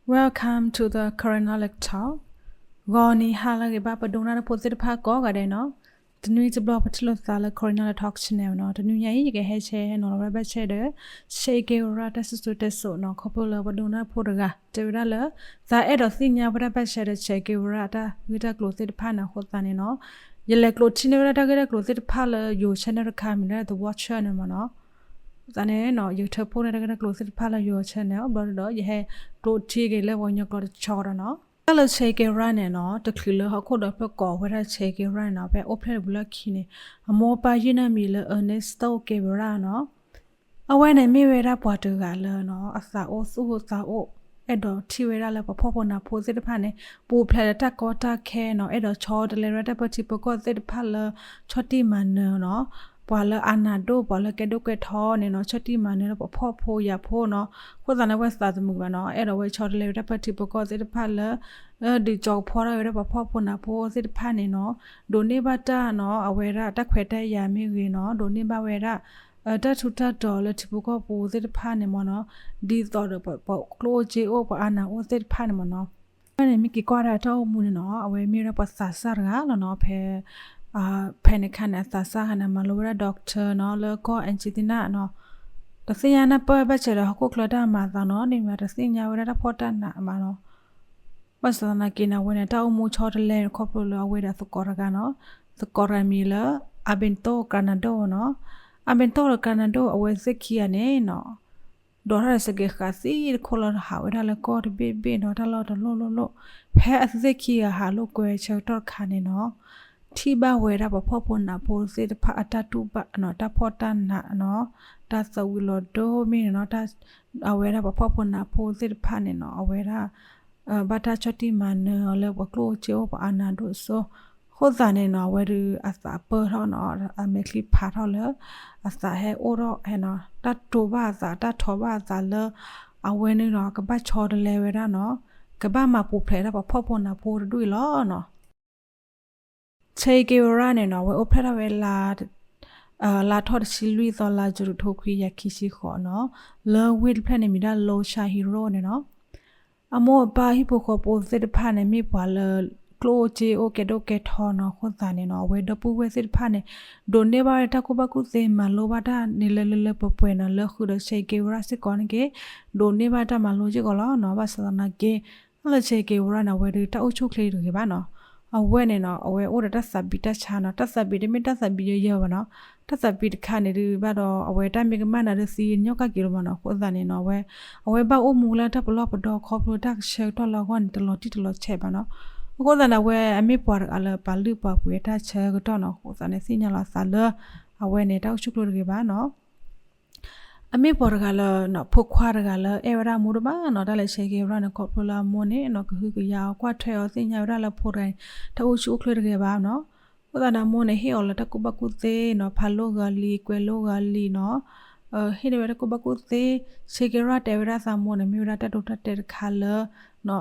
Welcome to the Karen Knowledge Talk. ဂီၤနံၤဟါလၢအဂ့ၤဘၣ် ပဒိကနၣ်တၢ်ဖိသ့ၣ်တဖၣ်ကိးဂၤဒဲးနီၤ. တနွံတဘျီပထံၣ်လိာ်သးလၢ Karen Knowledge Talk Channel နီၤ. တနွံညါအံၤ ယကဟဲဆဲးဟဲနီၤလီၤဝဲဒၣ်ဘၣ်ဆၣ်ဒီး Che Guevara တၢ်စံၣ်စိၤတဲစိၤနီၤ. ခီဖျိလၢပဒိကနၣ်တၢ်ဖိတဂၤ တဲဝဲဒၣ်လၢ သးအဲၣ်ဒိးသ့ၣ်ညါဝဲဒၣ်ဘၣ်ဆၣ်ဒီး Che Guevara အတၢ်ဂ့ၢ်တၢ်ကျိၤသ့ၣ်တဖၣ်န့ၣ် အဃိသတးန့ၣ်နီၤ ယလဲၤကျိးထံန့ၢ်ဝဲဒၣ်တၢ်ဂ့ၢ်တၢ်ကျိၤသ့ၣ်တဖၣ်လၢယိၤ channel တခါ မ့ၢ်ဒၣ် The Watcher န့ၣ်မ့ၢ်နီၤ. အဃိသတးန့ၣ်နီၤ ယကထၢဖှိၣ်န့ၢ်တၢ်ဂ့ၢ်တၢ်ကျိၤသ့ၣ်တဖၣ်လၢယိၤ channel ဘျီဒီး ယဟဲကျိးထံက့ၤလၢပှၤကညီကျိာ်တဆီဒီးနီၤ. တၢ်လၢ Che Guevara န့ၣ်နီၤ တချုးလၢဟီၣ်ခိၣ်ဒီဖျၢၣ်ကိးဝဲဒၣ် Che Guevara န့ၣ်နီၤ ဖဲအိၣ်ဖျဲၣ်တပူၤလၢခံန့ၣ် အမိၢ်အပၢ်ယုၢ်န့ၢ်မံၤလၢ Ernesto Guevara နီၤ. အဝဲန့ၣ်မ့ၢ်ဝဲဒၣ်ပှၤတဂၤလၢနီၤ အသးအိၣ်သူၣ်အိၣ်သးအိၣ် အဲၣ်ဒိးထံၣ်ဝဲဒၣ်လၢပှၤဖှီၣ်ဖိနးဖိသ့ၣ်တဖၣ်န့ၣ် ပူၤဖျဲးလၢတၢ်ကီတၢ်ခဲနီၤ အဲၣ်ဒိးဆီတလဲဝဲဒၣ်တၢ်ပၢထံပၢကီၢ်သ့ၣ်တဖၣ်လၢ ဆီၣ်တံၢ်မၤနၢၤနီၤ ပှၤလၢအနးဒိၣ် ပှၤလၢကဲဒိၣ်ကဲထီန့ၣ်နီၤ ဆီၣ်တံၢ်မၤနၢၤလၢပှၤဖှီၣ်ဖိယာ်ဖိနီၤ. အဃိသတးန့ၣ် အဝဲသးတမုာ်ဘၣ်နီၤ အဲၣ်ဒိးဝဲဆီတလဲဝဲဒၣ်ပၢထံပၢကီၢ်သ့ၣ်တဖၣ်လၢ ဒုးကၠီကဖီထီၣ်ဝဲဒၣ်ပှၤဖှီၣ်ဖိနးဖိသ့ၣ်တဖၣ်န့ၣ်နီၤ ဒိးန့ၢ်ဘၣ်တၢ်နီၤ အဝဲဒၣ်တၢ်ခွဲးတၢ်ယာ်မ့ၢ်ဂ့ၤနီၤ ဒိးန့ၢ်ဘၣ်ဝဲဒၣ် တၢ်ထူးတၢ်တီၤလၢထံဖိကီၢ်ဖိသ့ၣ်တဖၣ်န့ၣ်မ့ၢ်နီၤ ဒ်သိးဒီးပှၤကျိၣ်အိၣ်စ့အိၣ် ပှၤအါနးအိၣ်သ့ၣ်တဖၣ်န့ၣ်မ့ၢ်နီၤ. အဝဲန့ၣ်မ့ၢ်က့ၤကွၢ်ဒၣ်တၢ်အိၣ်မူန့ၣ်နီၤ အဝဲမ့ၢ်ဝဲဒၣ်ပှၤသးစၢ်တဂၤလီၤနီၤ ဖဲ ဖဲန့ၣ်အခါန့ၣ် အသးစၢ်ခါန့ၣ် မၤလိဝဲဒၣ် doctor နီၤ လၢကီၢ် Argentina နီၤ. တသ့ၣ်ညါနၢ်ပၢၢ်ဘၣ်ဆၣ်ဒီး ဟီၣ်ခိၣ်ချၢတၢ်မၤအသးနီၤ န့ၣ်မ့ၢ် တသ့ၣ်ညါဝဲဒၣ်တၢ်ဖှီၣ်တၢ်နးဘၣ်နီၤ. ဘၣ်ဆၣ်သနာ်က့န့ၣ် အဝဲန့ၣ် တၢ်အိၣ်မူဆီတလဲန့ၣ် ခီဖျိလၢအဝဲဒီးသကိးတဂၤနီၤ. သကိးတဂၤမံၤလၢ Alberto Granado နီၤ. Alberto Granado အဝဲသ့ၣ်ခံဂၤန့ၣ်နီၤ ဒိးထီၣ်ဒီးစကဲးဃာ်သံတခိၣ်လီၤ ဟးဝဲဒၣ်လၢကီၢ်တဘ့ၣ်ဘ့ၣ်နီၤ တၢ်လီၢ်တလီၢ်လီၢ်လီၢ်. ဖဲအဝဲသ့ၣ်ခံဂၤဟးလိာ်ကွဲဆၢကတီၢ်တခါန့ၣ်နီၤ ထံၣ်ဘၣ်ဝဲဒၣ်ပှၤဖှီၣ်ဖိနးဖိသ့ၣ်တဖၣ်အတၢ်တူၢ်ဘၣ်နီၤ တၢ်ဖှီၣ်တၢ်နးနီၤ တၢ်သးဝံၤလီၤဒိမ့ၢ်န့ၣ်နီၤ အဝဲဒၣ်ပှၤဖှီၣ်ဖိနးဖိသ့ၣ်တဖၣ်န့ၣ်နီၤ အဝဲဒၣ် ဘၣ်တၢ်ဆီၣ်တံၢ်မၤနၢၤအီၤလၢပှၤကျိၣ်အိၣ်စ့အိၣ် ပှၤအါနးဒိၣ်စိ. အဃိသတးန့ၣ်နီၤ အဝဲဒုးအသးပၢၢ်ထီၣ်နီၤ အမဲာ်ချံဖးထီၣ်လၢ အသးဟဲအိၣ်ထီၣ်နီၤ တၢ်တိာ်ဘၣ်အသး တၢ်ထိးဘၣ်အသးလၢ အဝဲန့ၣ်နီၤ ကဘၣ်ဆီတလဲဝဲဒၣ်နီၤ ကဘၣ်မၤပူၤဖျဲးဒၣ်ပှၤဖှီၣ်ဖိနးဖိတဒူၣ်အံၤလီၤနီၤ. Che Guevara န့ၣ်နီၤ အဝဲအိၣ်ဖျဲၣ်ထီၣ်ဝဲလါ လါထီၣ်တဆံလွံၢ်သီ လါယူၤ တကထိခွံကယၤခံဆံဃိးနီၤ လၢဝ့ၢ်တဖျၢၣ်န့ၣ်မ့ၢ်ဒၣ် Loja Hero န့ၣ်နီၤ. အမိၢ်အပၢ်ဟံၣ်ဖိဃီဖိသ့ၣ်တဖၣ်န့ၣ် မ့ၢ်ပှၤလၢကျိၣ်အိၣ်စ့အိၣ် ကဲဒိၣ်ကဲထီနီၤ အဃိသတးန့ၣ်နီၤ အဝဲဒီပုၢ်ဝဲၢ်သ့ၣ်တဖၣ်န့ၣ် ဒိးန့ၢ်ဘၣ်ဝဲတၢ်ကူၣ်ဘၣ်ကူၣ်သ့ မၤလိဘၣ်တၢ်န့ၣ်လၢလၢလၢပှဲၤပှဲၤနီၤ လၢဃုာ်ဒီး Che Guevara စ့ၢ်ကီးန့ၣ်က့ ဒိးန့ၢ်ဘၣ်တၢ်မၤလိစ့ၢ်ကီးလီၤနီၤ. ဘၣ်ဆၣ်သနာ်က့ တၢ်လၢ Che Guevara န့ၣ် အဝဲဒုးတၢ်အိၣ်ဆူၣ်အိၣ်ချ့တဂ့ၤဘၣ်နီၤ. အဝဲန့ၣ်နီၤ အဝဲအိၣ်ဒီးတၢ်သးဘံးတၢ်ဆါနီၤ တၢ်သးဘံးတမ့ၢ်တၢ်သးဘံးယၢ်ယၢ်ဘၣ်နီၤ. တၢ်သးဘံးတခါန့ၣ်ဒုးဘၣ်ဒီး အဝဲတၢ်မ့ၢ်ကမၣ်နၤဒုးသံညီၣ်ကၣ်က့ၤလီၤမ့ၢ်နီၤ. အဃိသတးန့ၣ်နီၤ အဝဲ အဝဲဘၣ်အိၣ်မူလၢတၢ်ပလီၢ်ပဒီခီဖျိတၢ်ဆၢကတီၢ်လၢအဂီၢ်န့ၣ် တလီၤတံၢ်တလီၤဆဲးဘၣ်နီၤ. အဃိသတးန့ၣ် အဝဲအမ့ၢ်ပှၤတဂၤလၢပာ်လုၢ်ပာ်ပှ့ၤတၢ်ဆၢကတီၢ်နီၤ. အဃိသတးန့ၣ် သ့ၣ်ညါလီၤအသးလၢ အဝဲန့ၣ် တၢ်အိၣ်ဆူၣ်အိၣ်ချ့တဂ့ၤဘၣ်နီၤ. အမ့ၢ်ပှၤတဂၤလၢ ဖိခွါတဂၤလၢအဲၣ်ဝဲဒၣ်အမိၢ်ဒိၣ်မးနီၤ. တၢ်လၢ Che Guevara န့ၣ် ခီဖျိလၢအမိၢ်န့ၣ်နီၤ ကဟုကယာ်အီၤ ကွၢ်ထွဲအီၤ သ့ၣ်ညါဝဲဒၣ်လၢဖိတဂၤန့ၣ် တၢ်အိၣ်ဆူၣ်အိၣ်ချ့တဂ့ၤဘၣ်နီၤ. အဃိသတးန့ၣ် အမိၢ်န့ၣ် ဟ့ၣ်အီၤလၢတၢ်ကူၣ်ဘၣ်ကူၣ်သ့နီၤ ဖးလိၣ်ဂၤလံ ကွဲးလိၣ်ဂၤလံနီၤ ဟ့ၣ်န့ၢ်ဝဲတၢ်ကူၣ်ဘၣ်ကူၣ်သ့. Che Guevara တဲဝဲဒၣ်သးမိၢ်န့ၣ် မ့ၢ်ဝဲဒၣ်တၢ်ဒိတၢ်တဲာ်တခါလၢ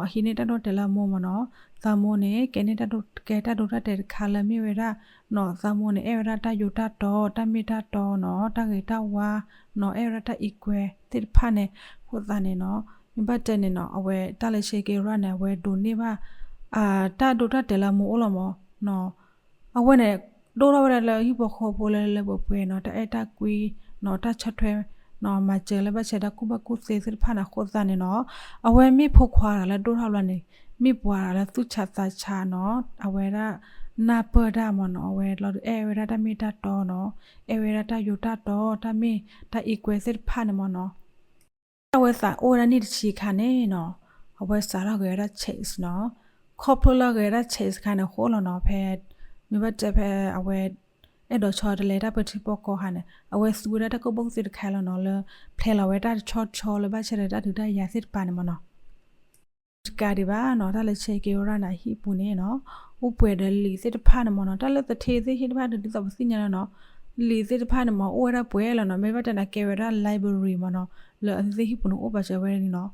အဟံးန့ၢ်တၢ်ဒိတၢ်တဲာ်လၢအမိၢ်မ့ၢ်နီၤ. သးမိၢ်န့ၣ် ကဲန့ၢ်တၢ်ဒိ ကဲတၢ်ဒိတၢ်တဲာ်တခါလၢမ့ၢ်ဝဲဒၣ်နီၤ သးမိၢ်န့ၣ် အဲၣ်ဝဲဒၣ်တၢ်ယိးတၢ်တီၤ တၢ်မ့ၢ်တၢ်တီနီၤ တၢ်ဂ့ၤတၢ်ဝါနီၤ အဲၣ်ဝဲဒၣ်တၢ်အံးကွဲသ့ၣ်တဖၣ်န့ၣ်. အဃိသတးန့ၣ်နီၤ မ့ၢ်ဘၣ်တဲန့ၣ်နီၤ အဝဲတၢ်လၢ Che Guevara န့ၣ် အဝဲဒိးန့ၢ်ဘၣ် တၢ်ဒိတၢ်တဲာ်လၢအမိၢ်အိၣ်လီၤမ့ၢ်နီၤ. အဝဲန့ၣ် ဒိၣ်ထီၣ်ဝဲဒၣ်လၢဟံၣ်ဖိဃီဖိလၢလၢပှဲၤပှဲၤနီၤ တၢ်အဲၣ်တၢ်ကွံနီၤ တၢ်ဆီၣ်ထွဲနီၤ မၤစၢၤလၢဘၣ်ဆၣ်တၢ်ကူၣ်ဘၣ်ကူၣ်သ့သ့ၣ်တဖၣ်န့ၣ်. အဃိသတးန့ၣ်နီၤ အဝဲမ့ၢ်ဖိခွါတဂၤလၢဒိၣ်ထီၣ်ဘျီန့ၣ် မ့ၢ်ပှၤတဂၤလၢသူၣ်ဆးသးဆးနီၤ အဝဲဒၣ်နၢ်ပၢၢ်တၢ်မ့ၢ်နီၤ အဝဲလီၤဒုးအဲၣ်ဝဲဒၣ်တၢ်မ့ၢ်တၢ်တီနီၤ အဲၣ်ဝဲဒၣ်တၢ်ယိးတၢ်တီၤ တၢ်မ့ၢ်တၢ်အံးကွဲသ့ၣ်တဖၣ်န့ၣ်မ့ၢ်နီၤ. အဝဲသးအိၣ်ဝဲဒၣ်နံၣ်တဆံခါန့ၣ်နီၤ အဝဲစးထီၣ်ဂဲၤဝဲဒၣ် chess နီၤ. ခီဖျိလၢဂဲၤဝဲဒၣ် chess တခါန့ၣ်အဃိလီၤနီၤ ဖဲ မ့ၢ်ဘၣ်တဲဖဲအဝဲ အဲၣ်ဒိးဆီတလဲတၢ်ပၢထံပၢကီၢ်ခါန့ၣ် အဝဲသူဝဲဒၣ်တၢ်ကူၣ်ဘၣ်ကူၣ်သ့တခါလီၤနီၤ လၢဖျဲးလီၤဝဲတၢ်တဆီတဆီလၢဘၣ်ဆၣ်ဒီးတၢ်ဒုးတၢ်ယၤသ့ၣ်တဖၣ်န့ၣ်မ့ၢ်နီၤ. တကးဒံးဘၣ်နီၤ တၢ်လၢ Che Guevara န့ၣ် အဟံၣ်ပူၤန့ၣ်နီၤ အိၣ်ပှဲၤဒီးလံာ်သ့ၣ်တဖၣ်န့ၣ်မ့ၢ်နီၤ တၢ်လၢသထ့သ့ၣ်ဟ့ၣ်တဖၣ်ဒုးဒ်သိးပသ့ၣ်ညါလီၤနီၤ လံာ်သ့ၣ်တဖၣ်န့ၣ်မ့ၢ် အိၣ်ဝဲဒၣ်ပှဲၤလီၤနီၤ မ့ၢ်ဘၣ်တဲန့ၣ် ကဲဝဲဒၣ် library မ့ၢ်နီၤ လၢအဝဲသ့ၣ်ဟံၣ်ပူၤန့ၣ်အိၣ်ပာ်စၢၤဝဲဒၣ်န့ၣ်နီၤ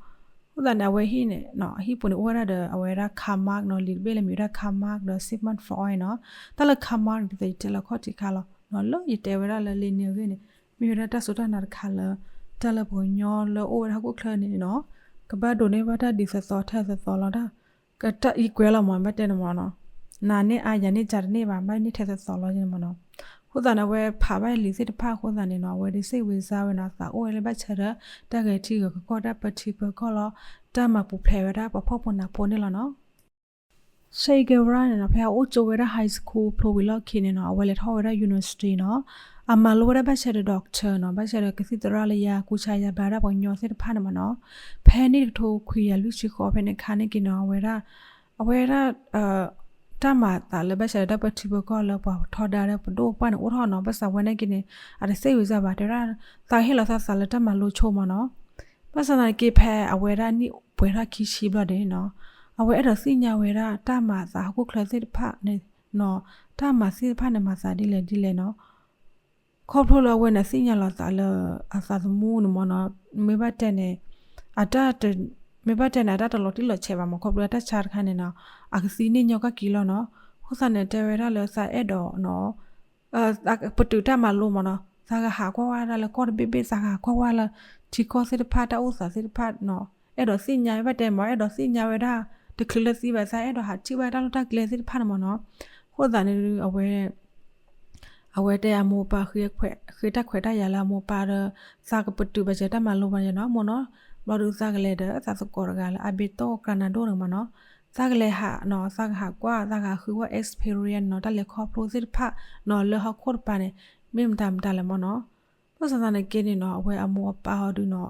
အဃိသတးန့ၣ် အဝဲဟံၣ်န့ၣ် အဟံၣ်ပူၤန့ၣ် အိၣ်ဝဲဒၣ်ဒီး အဝဲဒၣ် Karl Marx နီၤ လံာ်တဘ့ၣ်လၢမ့ၢ်ဝဲဒၣ် Karl Marx ဒီး Sigmund Freud နီၤ တၢ်လၢ Karl Marx န့ၣ် ဒ်သိးယတဲလီၤခီၣ်ထံးခါလီၤနီၤ လၢယတဲဝဲဒၣ်လၢလံာ်န့ၣ်အဂ့ၢ်န့ၣ် မ့ၢ်ဝဲဒၣ်တၢ်စိတၢ်နာ်တခါလၢ တၢ်လၢပှၤကညီလၢအိၣ်ဝဲဒၣ်ဟီၣ်ခိၣ်ချၢန့ၣ်နီၤ ကဘၣ်ဒိးန့ၢ်ဘၣ်တၢ်ဒ်သိးသိးထဲသိးသိးလီၤ. တၢ် ယကွဲးလီၤမး ဘၣ်တဲန့ၣ်မးနီၤ, နၤန့ၢ်အါ ယၤန့ၢ်ကၢ်တန့ၢ်ဘၣ်, ဘၣ်န့ၢ်ထဲသိးသိးလီၤန့ၣ်မးနီၤ. အဃိသတးန့ၣ် အဝဲဖးဘၣ်လံာ်သ့ၣ်တဖၣ်အဃိသတးန့ၣ်နီၤ, အဝဲဒုးစ့ၣ်ဝံၤစါဝဲနီၤ, သးအိၣ်ဝဲလၢဘၣ်ဆၣ်ဒီး တၢ်ဂဲၤထံဂဲၤကီၢ် တၢ်ပၢထံပၢကီၢ်လီၤ, တၢ်မၤပူၤဖျဲးဝဲဒၣ်ပှၤဖှီၣ်ဖိနးဖိန့ၣ်လီၤနီၤ. ရှဲကဲဝရၣ်န့ၣ်နီၤ, ဖဲအအိၣ်ကၠိဝဲဒၣ် high school ဖျိဝံၤလီၢ်ခံန့ၣ်နီၤ, အဝဲလဲၤထီၣ်ဝဲဒၣ် university နီၤ, အမၤလိဝဲဒၣ်ဘၣ်ဆၣ်ဒီး doctor နီၤ, ဘၣ်ဆၣ်ဒီးကသံၣ်သရၣ်လၢယၤ ကူစါယၤဘျါဒၣ်ပှၤကညီသ့ၣ်တဖၣ်န့ၣ်မးနီၤ. ဖဲနံၣ်တကထိခွံကယၤလွံၢ်ဆံဃိးဖဲန့ၣ်ခါန့ၣ်က့ၤနီၤ, အဝဲဒၣ် အဝဲဒၣ် တၢ်မၤအသးလၢဘၣ်ဆၣ်ဒီးတၢ်ပၢထံပၢကီၢ်လၢပှၤထီဒါဒီးပဒိၣ်ပှၢ်န့ၣ်အိၣ်ထီၣ်နီၤ, ဘၣ်ဆၣ်ဝဲန့ၣ်က့ၤန့ၣ် အတစ့ၣ်ဝံၤစါဘၣ်, တဲဝဲဒၣ် သးဟ့ၣ်လီၤသးသးလၢတၢ်မၤလိဆိမးနီၤ. ဘၣ်ဆၣ်သနာ်က့ ဖဲအဝဲဒၣ်နံၣ်ပှဲၤထီၣ်ခံဆံဘျီန့ၣ်နီၤ, အဝဲအဲၣ်ဒိးသ့ၣ်ညါဝဲဒၣ်တၢ်မၤအသးဟီၣ်ခိၣ်ချၢသ့ၣ်တဖၣ်န့ၣ်နီၤ, တၢ်မၤသ့ၣ်တဖၣ်န့ၣ် မၤသးဒ်လဲၣ်ဒ်လဲၣ်နီၤ. ခီဖျိလၢအဝဲန့ၣ်သ့ၣ်ညါလီၤသးလၢအသးသမူန့ၣ်မးနီၤ, မ့ၢ်ဘၣ်တဲန့ၣ် အတၢ်တ မ့ၢ်ဘၣ်တဲန့ၣ် အတၢ်တလီၤတံၢ်လီၤဆဲးဘၣ်မး, ခီဖျိအတၢ်ဆါတခါန့ၣ်နီၤ, အကသံန့ၣ်ညီကီၢ်ကံလီၤနီၤ. အဃိသတးန့ၣ် တဲဝဲဒၣ်လၢသးအဲၣ်ဒိးနီၤ ပတုာ်တၢ်မၤလိမးနီၤ, သးကဟးကွၢ်ဝဲဒၣ်လၢကီၢ်တဘ့ၣ်ဘ့ၣ်, သးကဟးကွၢ်ဝဲလၢထံကီၢ်သ့ၣ်တဖၣ် တၢ်အိၣ်သးသ့ၣ်တဖၣ်နီၤ, အဲၣ်ဒိးသ့ၣ်ညါ ဘၣ်တဲမး အဲၣ်ဒိးသ့ၣ်ညါဝဲဒၣ် တချုးလၢသံဘၣ် သးအဲၣ်ဒိးဟးထံၣ်ဘၣ်တၢ်လီၢ်တၢ်ကျဲသ့ၣ်တဖၣ်န့ၣ်မးနီၤ. အဃိသတးန့ၣ် အဝဲ အဝဲတဲအမိၢ်အပၢ် ဃ့တၢ်ခွဲးတၢ်ယာ်လၢအမိၢ်အပၢ်ဒီး သးကပတုာ်ဘၣ်စၢၤတၢ်မၤလိဘၣ်ယဲနီၤ, မိၢ်နီၤ, ဘျီဒုးသးကလဲၤဒီးသးသကိးတဂၤလၢ အဘ့တိၣ်ကရၤနၤဒိၣ်န့ၣ်မးနီၤ, သးကလဲၤဟးနီၤ, သးကဟးကွၢ် သးကဟးဃုကွၢ် experience နီၤ, တၢ်လဲၤခီဖျိသ့ၣ်တဖၣ်နီၤ လၢဟီၣ်ခိၣ်တပၤန့ၣ် မ့ၢ်မတၤမတၤလဲၣ်မးနီၤ. ဘၣ်ဆၣ်သနာ်က့န့ၣ်နီၤ အဝဲအမိၢ်အပၢ်အီၤဒုးနီၤ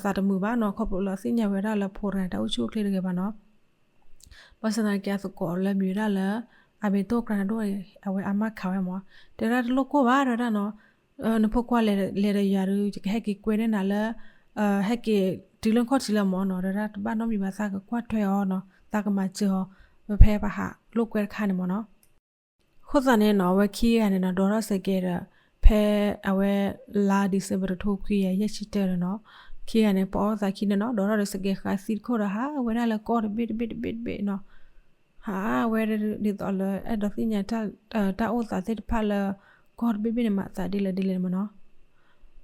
သးတမုာ်ဘၣ်နီၤ, ခီဖျိလၢသ့ၣ်ညါဝဲဒၣ်လၢဖိတဂၤန့ၣ် တၢ်အိၣ်ဆူၣ်အိၣ်ချ့တဂ့ၤဘၣ်နီၤ. ဘၣ်ဆၣ်သနာ်က့ အသကိးလၢမံၤဝဲဒၣ်လၢ အဘ့တိၣ်ကရၤနၤဒိၣ်န့ၣ် အဝဲအမါခးဝဲမး, တဲဝဲဒၣ်တလိၣ်ကိၢ်ဘၣ် တဲဝဲဒၣ်နီၤ, နဖိခွါလဲၤဒီးယၤဒီး ယကဟဲက့ၤကွဲန့ၢ်နၤလၢ ဟဲက့ၤတုၤလၢခီၣ်ထံးလၢမးနီၤ, တဲဝဲဒၣ်တဘၣ်နီတမံၤဘၣ် သးကကွၢ်ထွဲအီၤနီၤ, သးကမၤစၢၤအီၤ ဖဲပဟးလိာ်ကွဲတခါန့ၣ်မးနီၤ. အဃိသတးန့ၣ်နီၤ အဝဲခံဂၤန့ၣ်နီၤ ဒိးထီၣ်စဲးကဲဒီး ဖဲအဝဲလါ December တကထိခွံကယၤယဲၢ်ဆံတၢန့ၣ်နီၤ, ခံဂၤန့ၣ် ပအီၣ်သးခံန့ၣ်နီၤ ဒိးထီၣ်ဒီးစဲးကဲဃါသံတခိၣ်ဒီး ဟးဝဲဒၣ်လၢကီၢ်တဘ့ၣ်တဘ့ၣ်တဘ့ၣ်တဘ့ၣ်နီၤ, ဟးဝဲဒၣ်ဒ်သိးလၢအဲၣ်ဒိးသ့ၣ်ညါ တၢ်အိၣ်သးသ့ၣ်တဖၣ်လၢ ကီၢ်တဘ့ၣ်ဘ့ၣ်န့ၣ် မၤသးဒ်လဲၣ်ဒ်လဲၣ်မးနီၤ.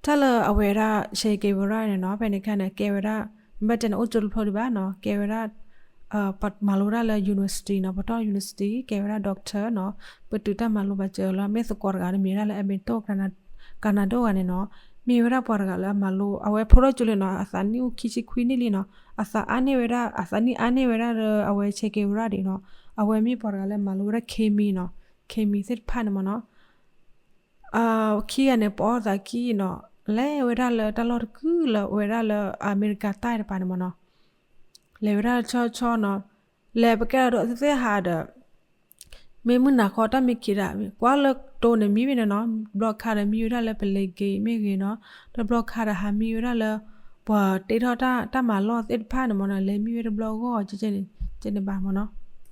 တၢ်လၢအဝဲဒၣ် Che Guevara န့ၣ်နီၤ ဖဲန့ၣ်ခါန့ၣ် ကဲဝဲဒၣ် မ့ၢ်ဘၣ်တဲန့ၣ် အိၣ်ကၠိတဖျိဒံးဘၣ်နီၤ, ကဲဝဲဒၣ် မၤလိတၢ်လၢ university နီၤ, ပတီၢ် university ကဲဝဲဒၣ် doctor နီၤ, ပတုာ်တၢ်မၤလိဘၣ်စၢၤလၢ မ့ၢ်သကိးတဂၤဒီးမံၤဝဲဒၣ်လၢ အဘ့တိၣ် ကရၤနၤဒိၣ်ဂၤန့ၣ်နီၤ, မ့ၢ်ဝဲဒၣ်ပှၤတဂၤလၢအမၤလိ အဝဲဖျိထီၣ်ကၠိလံနီၤ, အသးနံၣ်အိၣ်ခံဆံခွံနံၣ်လံနီၤ, အသးအါန့ၢ်ဝဲဒၣ် အသးနံၣ်အါန့ၢ်ဝဲဒၣ်ဒီး အဝဲ Che Guevara ဒံးနီၤ, အဝဲမ့ၢ်ပှၤတဂၤလၢမၤလိဝဲဒၣ် chemistry နီၤ, chemistry သ့ၣ်တဖၣ်န့ၣ်မးနီၤ. ခံဂၤန့ၣ် ပအီၣ်သးခံနီၤ, လဲၤဝဲဒၣ်လၢတၢ်လီၢ်တကုာ်လၢ ဝဲဒၣ်လၢအမဲရကၤတၢ်တပၤန့ၣ်မးနီၤ, လဲၤဝဲဒၣ်ဆီဆီနီၤ, လဲၤပကဲထီၣ်ဒိးသ့ၣ်သ့ၣ်ဟးဒီး မ့ၢ်မုၢ်နၤဃီတၢ်မ့ၢ်ခံးဒၣ် ကွၢ်လၢတိၤန့ၣ်မံဝဲန့ၣ်နီၤ, တဘျီခါဒီးမံဝဲဒၣ်လၢပလဲၤက့ၤမ့ၢ်ဂ့ၤနီၤ, တဘျီခါဒီးဟးမံဝဲဒၣ်လၢ ပှၤတ့ထီၣ်တၢ်မၤလီၢ်သ့ၣ်တဖၣ်န့ၣ်မးနီၤ, လဲၤမံဝဲတဘျီဂီၢ်ကဲန့ၣ်ဘၣ်မးနီၤ.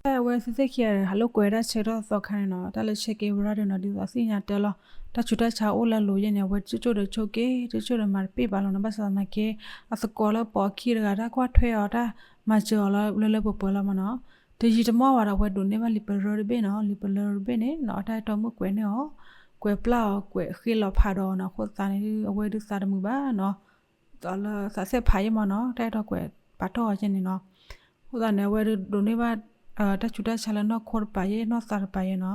ဖဲအဝဲသ့ၣ်သ့ၣ်ခံဂၤန့ၣ် ဟးလိာ်ကွဲဝဲဒၣ်ဆၢကတီၢ်သီခါန့ၣ်နီၤ, တၢ်လၢ Che Guevara ဒၣ်နီၤ ဒ်သိးသ့ၣ်ညါတၢ်လီၤ, တၢ်ဆူးတၢ်ဆါအိၣ်လၢအလိၤယဲၢ်န့ၣ် အဝဲတစိၢ်ဒီးဆိက့ၤ တစိၢ်ဒီးမၤတပ့ၢ်ဘၣ်လီၤနီၤ, ဘၣ်ဆၣ်သနာ်က့ အသကိးလၢပအီၣ်ခံတဂၤ တၢ်ကွၢ်ထွဲအီၤ တၢ်မၤစၢၤအီၤလၢလၢပှဲၤပှဲၤလီၤမးနီၤ. တယံာ်တမီၢ်ဘၣ်ဒီး အဝဲဒိးန့ၢ်ဘၣ်လံာ်ပရၢတဘ့ၣ်နီၤ, လံာ်ပရၢတဘ့ၣ်န့ၣ်နီၤ အတၢ်အဲၣ်တီမုၣ်ကွဲးန့ၢ်အီၤ, ကွဲးပျၢ်အီၤ ကွဲးဃ့လီၤဖးဒီးအီၤနီၤ, အဃိသတးန့ၣ် အဝဲဒုးသးတမုာ်ဘၣ်နီၤ, ဒ်သိးလၢသးစဲးဖးယဲၢ်မးနီၤ, တၢ်အဲၣ်တီကွဲးပာ်တီၢ်အီၤကဲန့ၣ်နီၤ. အဃိသတးန့ၣ် အဝဲဒုးဒိးန့ၢ်ဘၣ် တၢ်ဆူးတၢ်ဆါလၢနီၢ်ခိတပၤယဲၢ် နီၢ်သးတပၤယဲၢ်နီၤ.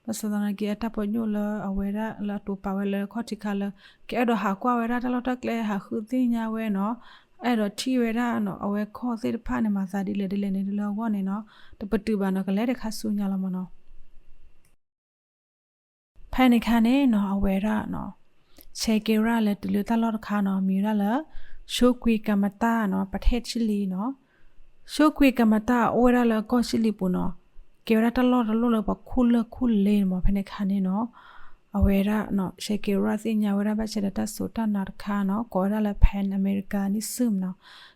ဘၣ်ဆၣ်သနာ်က့ အတၢ်ပညိၣ်လၢအဝဲဒၣ်လၢအတိာ်ပာ်ဝဲလၢခီၣ်ထံးခါလၢ ကအဲၣ်ဒိးဟးကွၢ်ဝဲဒၣ်တၢ်လီၢ်တၢ်ကျဲ ဟးဃုသ့ၣ်ညါဝဲနီၤ, အဲၣ်ဒိးထံၣ်ဝဲဒၣ်နီၤ အဝဲခီၣ်သ့ၣ်တဖၣ်န့ၣ် မၤသးဒ်လဲၣ်ဒ်လဲၣ်န့ၣ် ဒ်လၢအဂီၢ်န့ၣ်နီၤ, တပတုာ်ဘၣ်နီၤ ကလဲၤတခါဆူညါလီၤမးနီၤ. ဖဲန့ၣ်ခါန့ၣ်နီၤ အဝဲဒၣ် Che Guevara လဲၤတုၤလၢတၢ်လီၢ်တခါနီၤ မံၤဝဲဒၣ်လၢ ဆိကွံကၤမတၣ်နီၤ ပထဲၣ်ချံလံနီၤ. ဆိကွံကၤမတၣ်အိၣ်ဝဲဒၣ်လၢကီၢ်ချံလံပူၤနီၤ, ကဲဝဲဒၣ်တၢ်လီၢ်တလီၢ်လၢပှၤခူၣ်လၢၢ်ခူၣ်လ့န့ၣ်မး. ဖဲန့ၣ်ခါန့ၣ်နီၤ အဝဲဒၣ် Che Guevara သ့ၣ်ညါဝဲဒၣ်ဘၣ်ဆၣ်ဒီးတၢ်စိာ်တၢ်နာ်တခါနီၤ ကိးဝဲဒၣ်လၢ Pan Americanism နီၤ.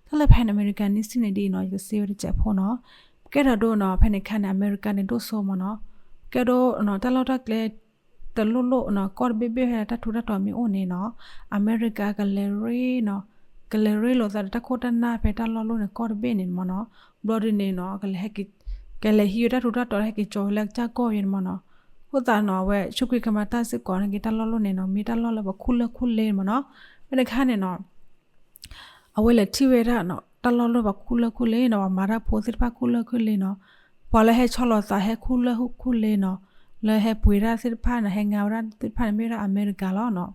တၢ်လၢ Pan Americanism န့ၣ်ဒ်အံၤနီၤ ယကစံးဝဲတစဲးဖိနီၤ. ကဲထီၣ်ဒိနီၤ ဖဲန့ၣ်ခါန့ၣ် အမဲရကၤန့ၣ်ဒိၣ်စိမးနီၤ. ကဲဒိနီၤ တၢ်လီၢ်တၢ်ကျဲ တလိၣ်လိၣ်နီၤ ကီၢ်တဘ့ၣ်ဘ့ၣ်ဖဲတၢ်ထူးတၢ်တီၤမ့ၢ်အိၣ်န့ၣ်နီၤ အမဲရကၤကလဲၤရ့နီၤ ကလဲၤရ့လိာ်သးဒီးတၢ်ခိၣ်တၢ်နၢ်ဖဲတၢ်လီၢ်လိၣ်န့ၣ် ကီၢ်တဘ့ၣ်န့ၣ်မးနီၤ. ဘျီဒုန့ၣ်နီၤ ကလဲၤဟံးဝဲတၢ်ထူးတၢ်တီၤဟဲက့ၤကၠီၤဝဲလၢကစၢ်ကီၢ်ယဲၢ်န့ၣ်မးနီၤ. အဃိသတးနီၤ အဝဲဆိကွံကၤမတၣ်စ့ၢ်ကီးန့ၣ်က့ၤ တၢ်လီၢ်လိၣ်န့ၣ်နီၤ မ့ၢ်တၢ်လီၢ်လၢပှၤခူၣ်လၢၢ်ခူၣ်လ့န့ၣ်မးနီၤ. ဖဲန့ၣ်ခါန့ၣ်နီၤ အဝဲလဲၤထံၣ်ဝဲဒၣ်နီၤ တၢ်လီၢ်လၢပှၤခူၣ်လၢၢ်ခူၣ်လ့နီၤ, ပှၤမၤတၢ်ဖိသ့ၣ်တဖၣ်ခူၣ်လၢၢ်ခူၣ်လ့နီၤ, ပှၤလၢဟဲဆီလီၤသးဟဲခူၣ်လၢၢ်ခူၣ်လ့နီၤ, လၢဟဲပှ့ၤတၢ်သ့ၣ်တဖၣ်န့ၣ် ဟဲငါဝဲဒၣ်သ့ၣ်တဖၣ်န့ၣ်မ့ၢ်ဝဲဒၣ်အမဲရကၤလီၤနီၤ.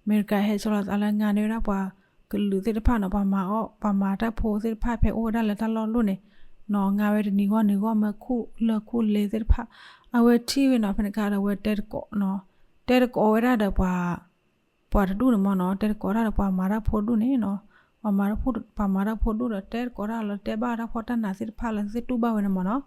အမဲရကၤဟဲဆီလီၤသးလၢငါန့ၢ်ဝဲဒၣ်ပှၤကလုာ်သ့ၣ်တဖၣ်နီၤ, ပှၤမၤအီၣ် ပှၤမၤတၢ်ဖိသ့ၣ်တဖၣ်ဖဲအိၣ်ဝဲဒၣ်လၢတၢ်လီၢ်လီၢ်န့ၣ်နီၤ, ငါဝဲတနံၤဂီၢ်နံၤဂီၢ်မၢခူၣ်လၢၢ်ခူၣ်လ့သ့ၣ်တဖၣ်, အဝဲထံၣ်ဝဲနီၤ, ဖဲန့ၣ်အခါဒီးအဝဲတဲတကိးနီၤ, တဲတကိးဝဲဒၣ်ဒီးပှၤ ပှၤတဒူၣ်န့ၣ်မ့ၢ်နီၤ, တဲတကိးတၢ်ဒီးပှၤမၤတၢ်ဖိဒူၣ်န့ၣ်နီၤ, ပှၤမၤတၢ်ဖိ ပှၤမၤတၢ်ဖိဒူၣ်ဒီးတဲတကိးတၢ်လီၤ, တဲဘၣ်တၢ်ဖီၣ်တၢ်နးသ့ၣ်တဖၣ်လၢသုတူၢ်ဘၣ်ဝဲန့ၣ်မ့ၢ်နီၤ,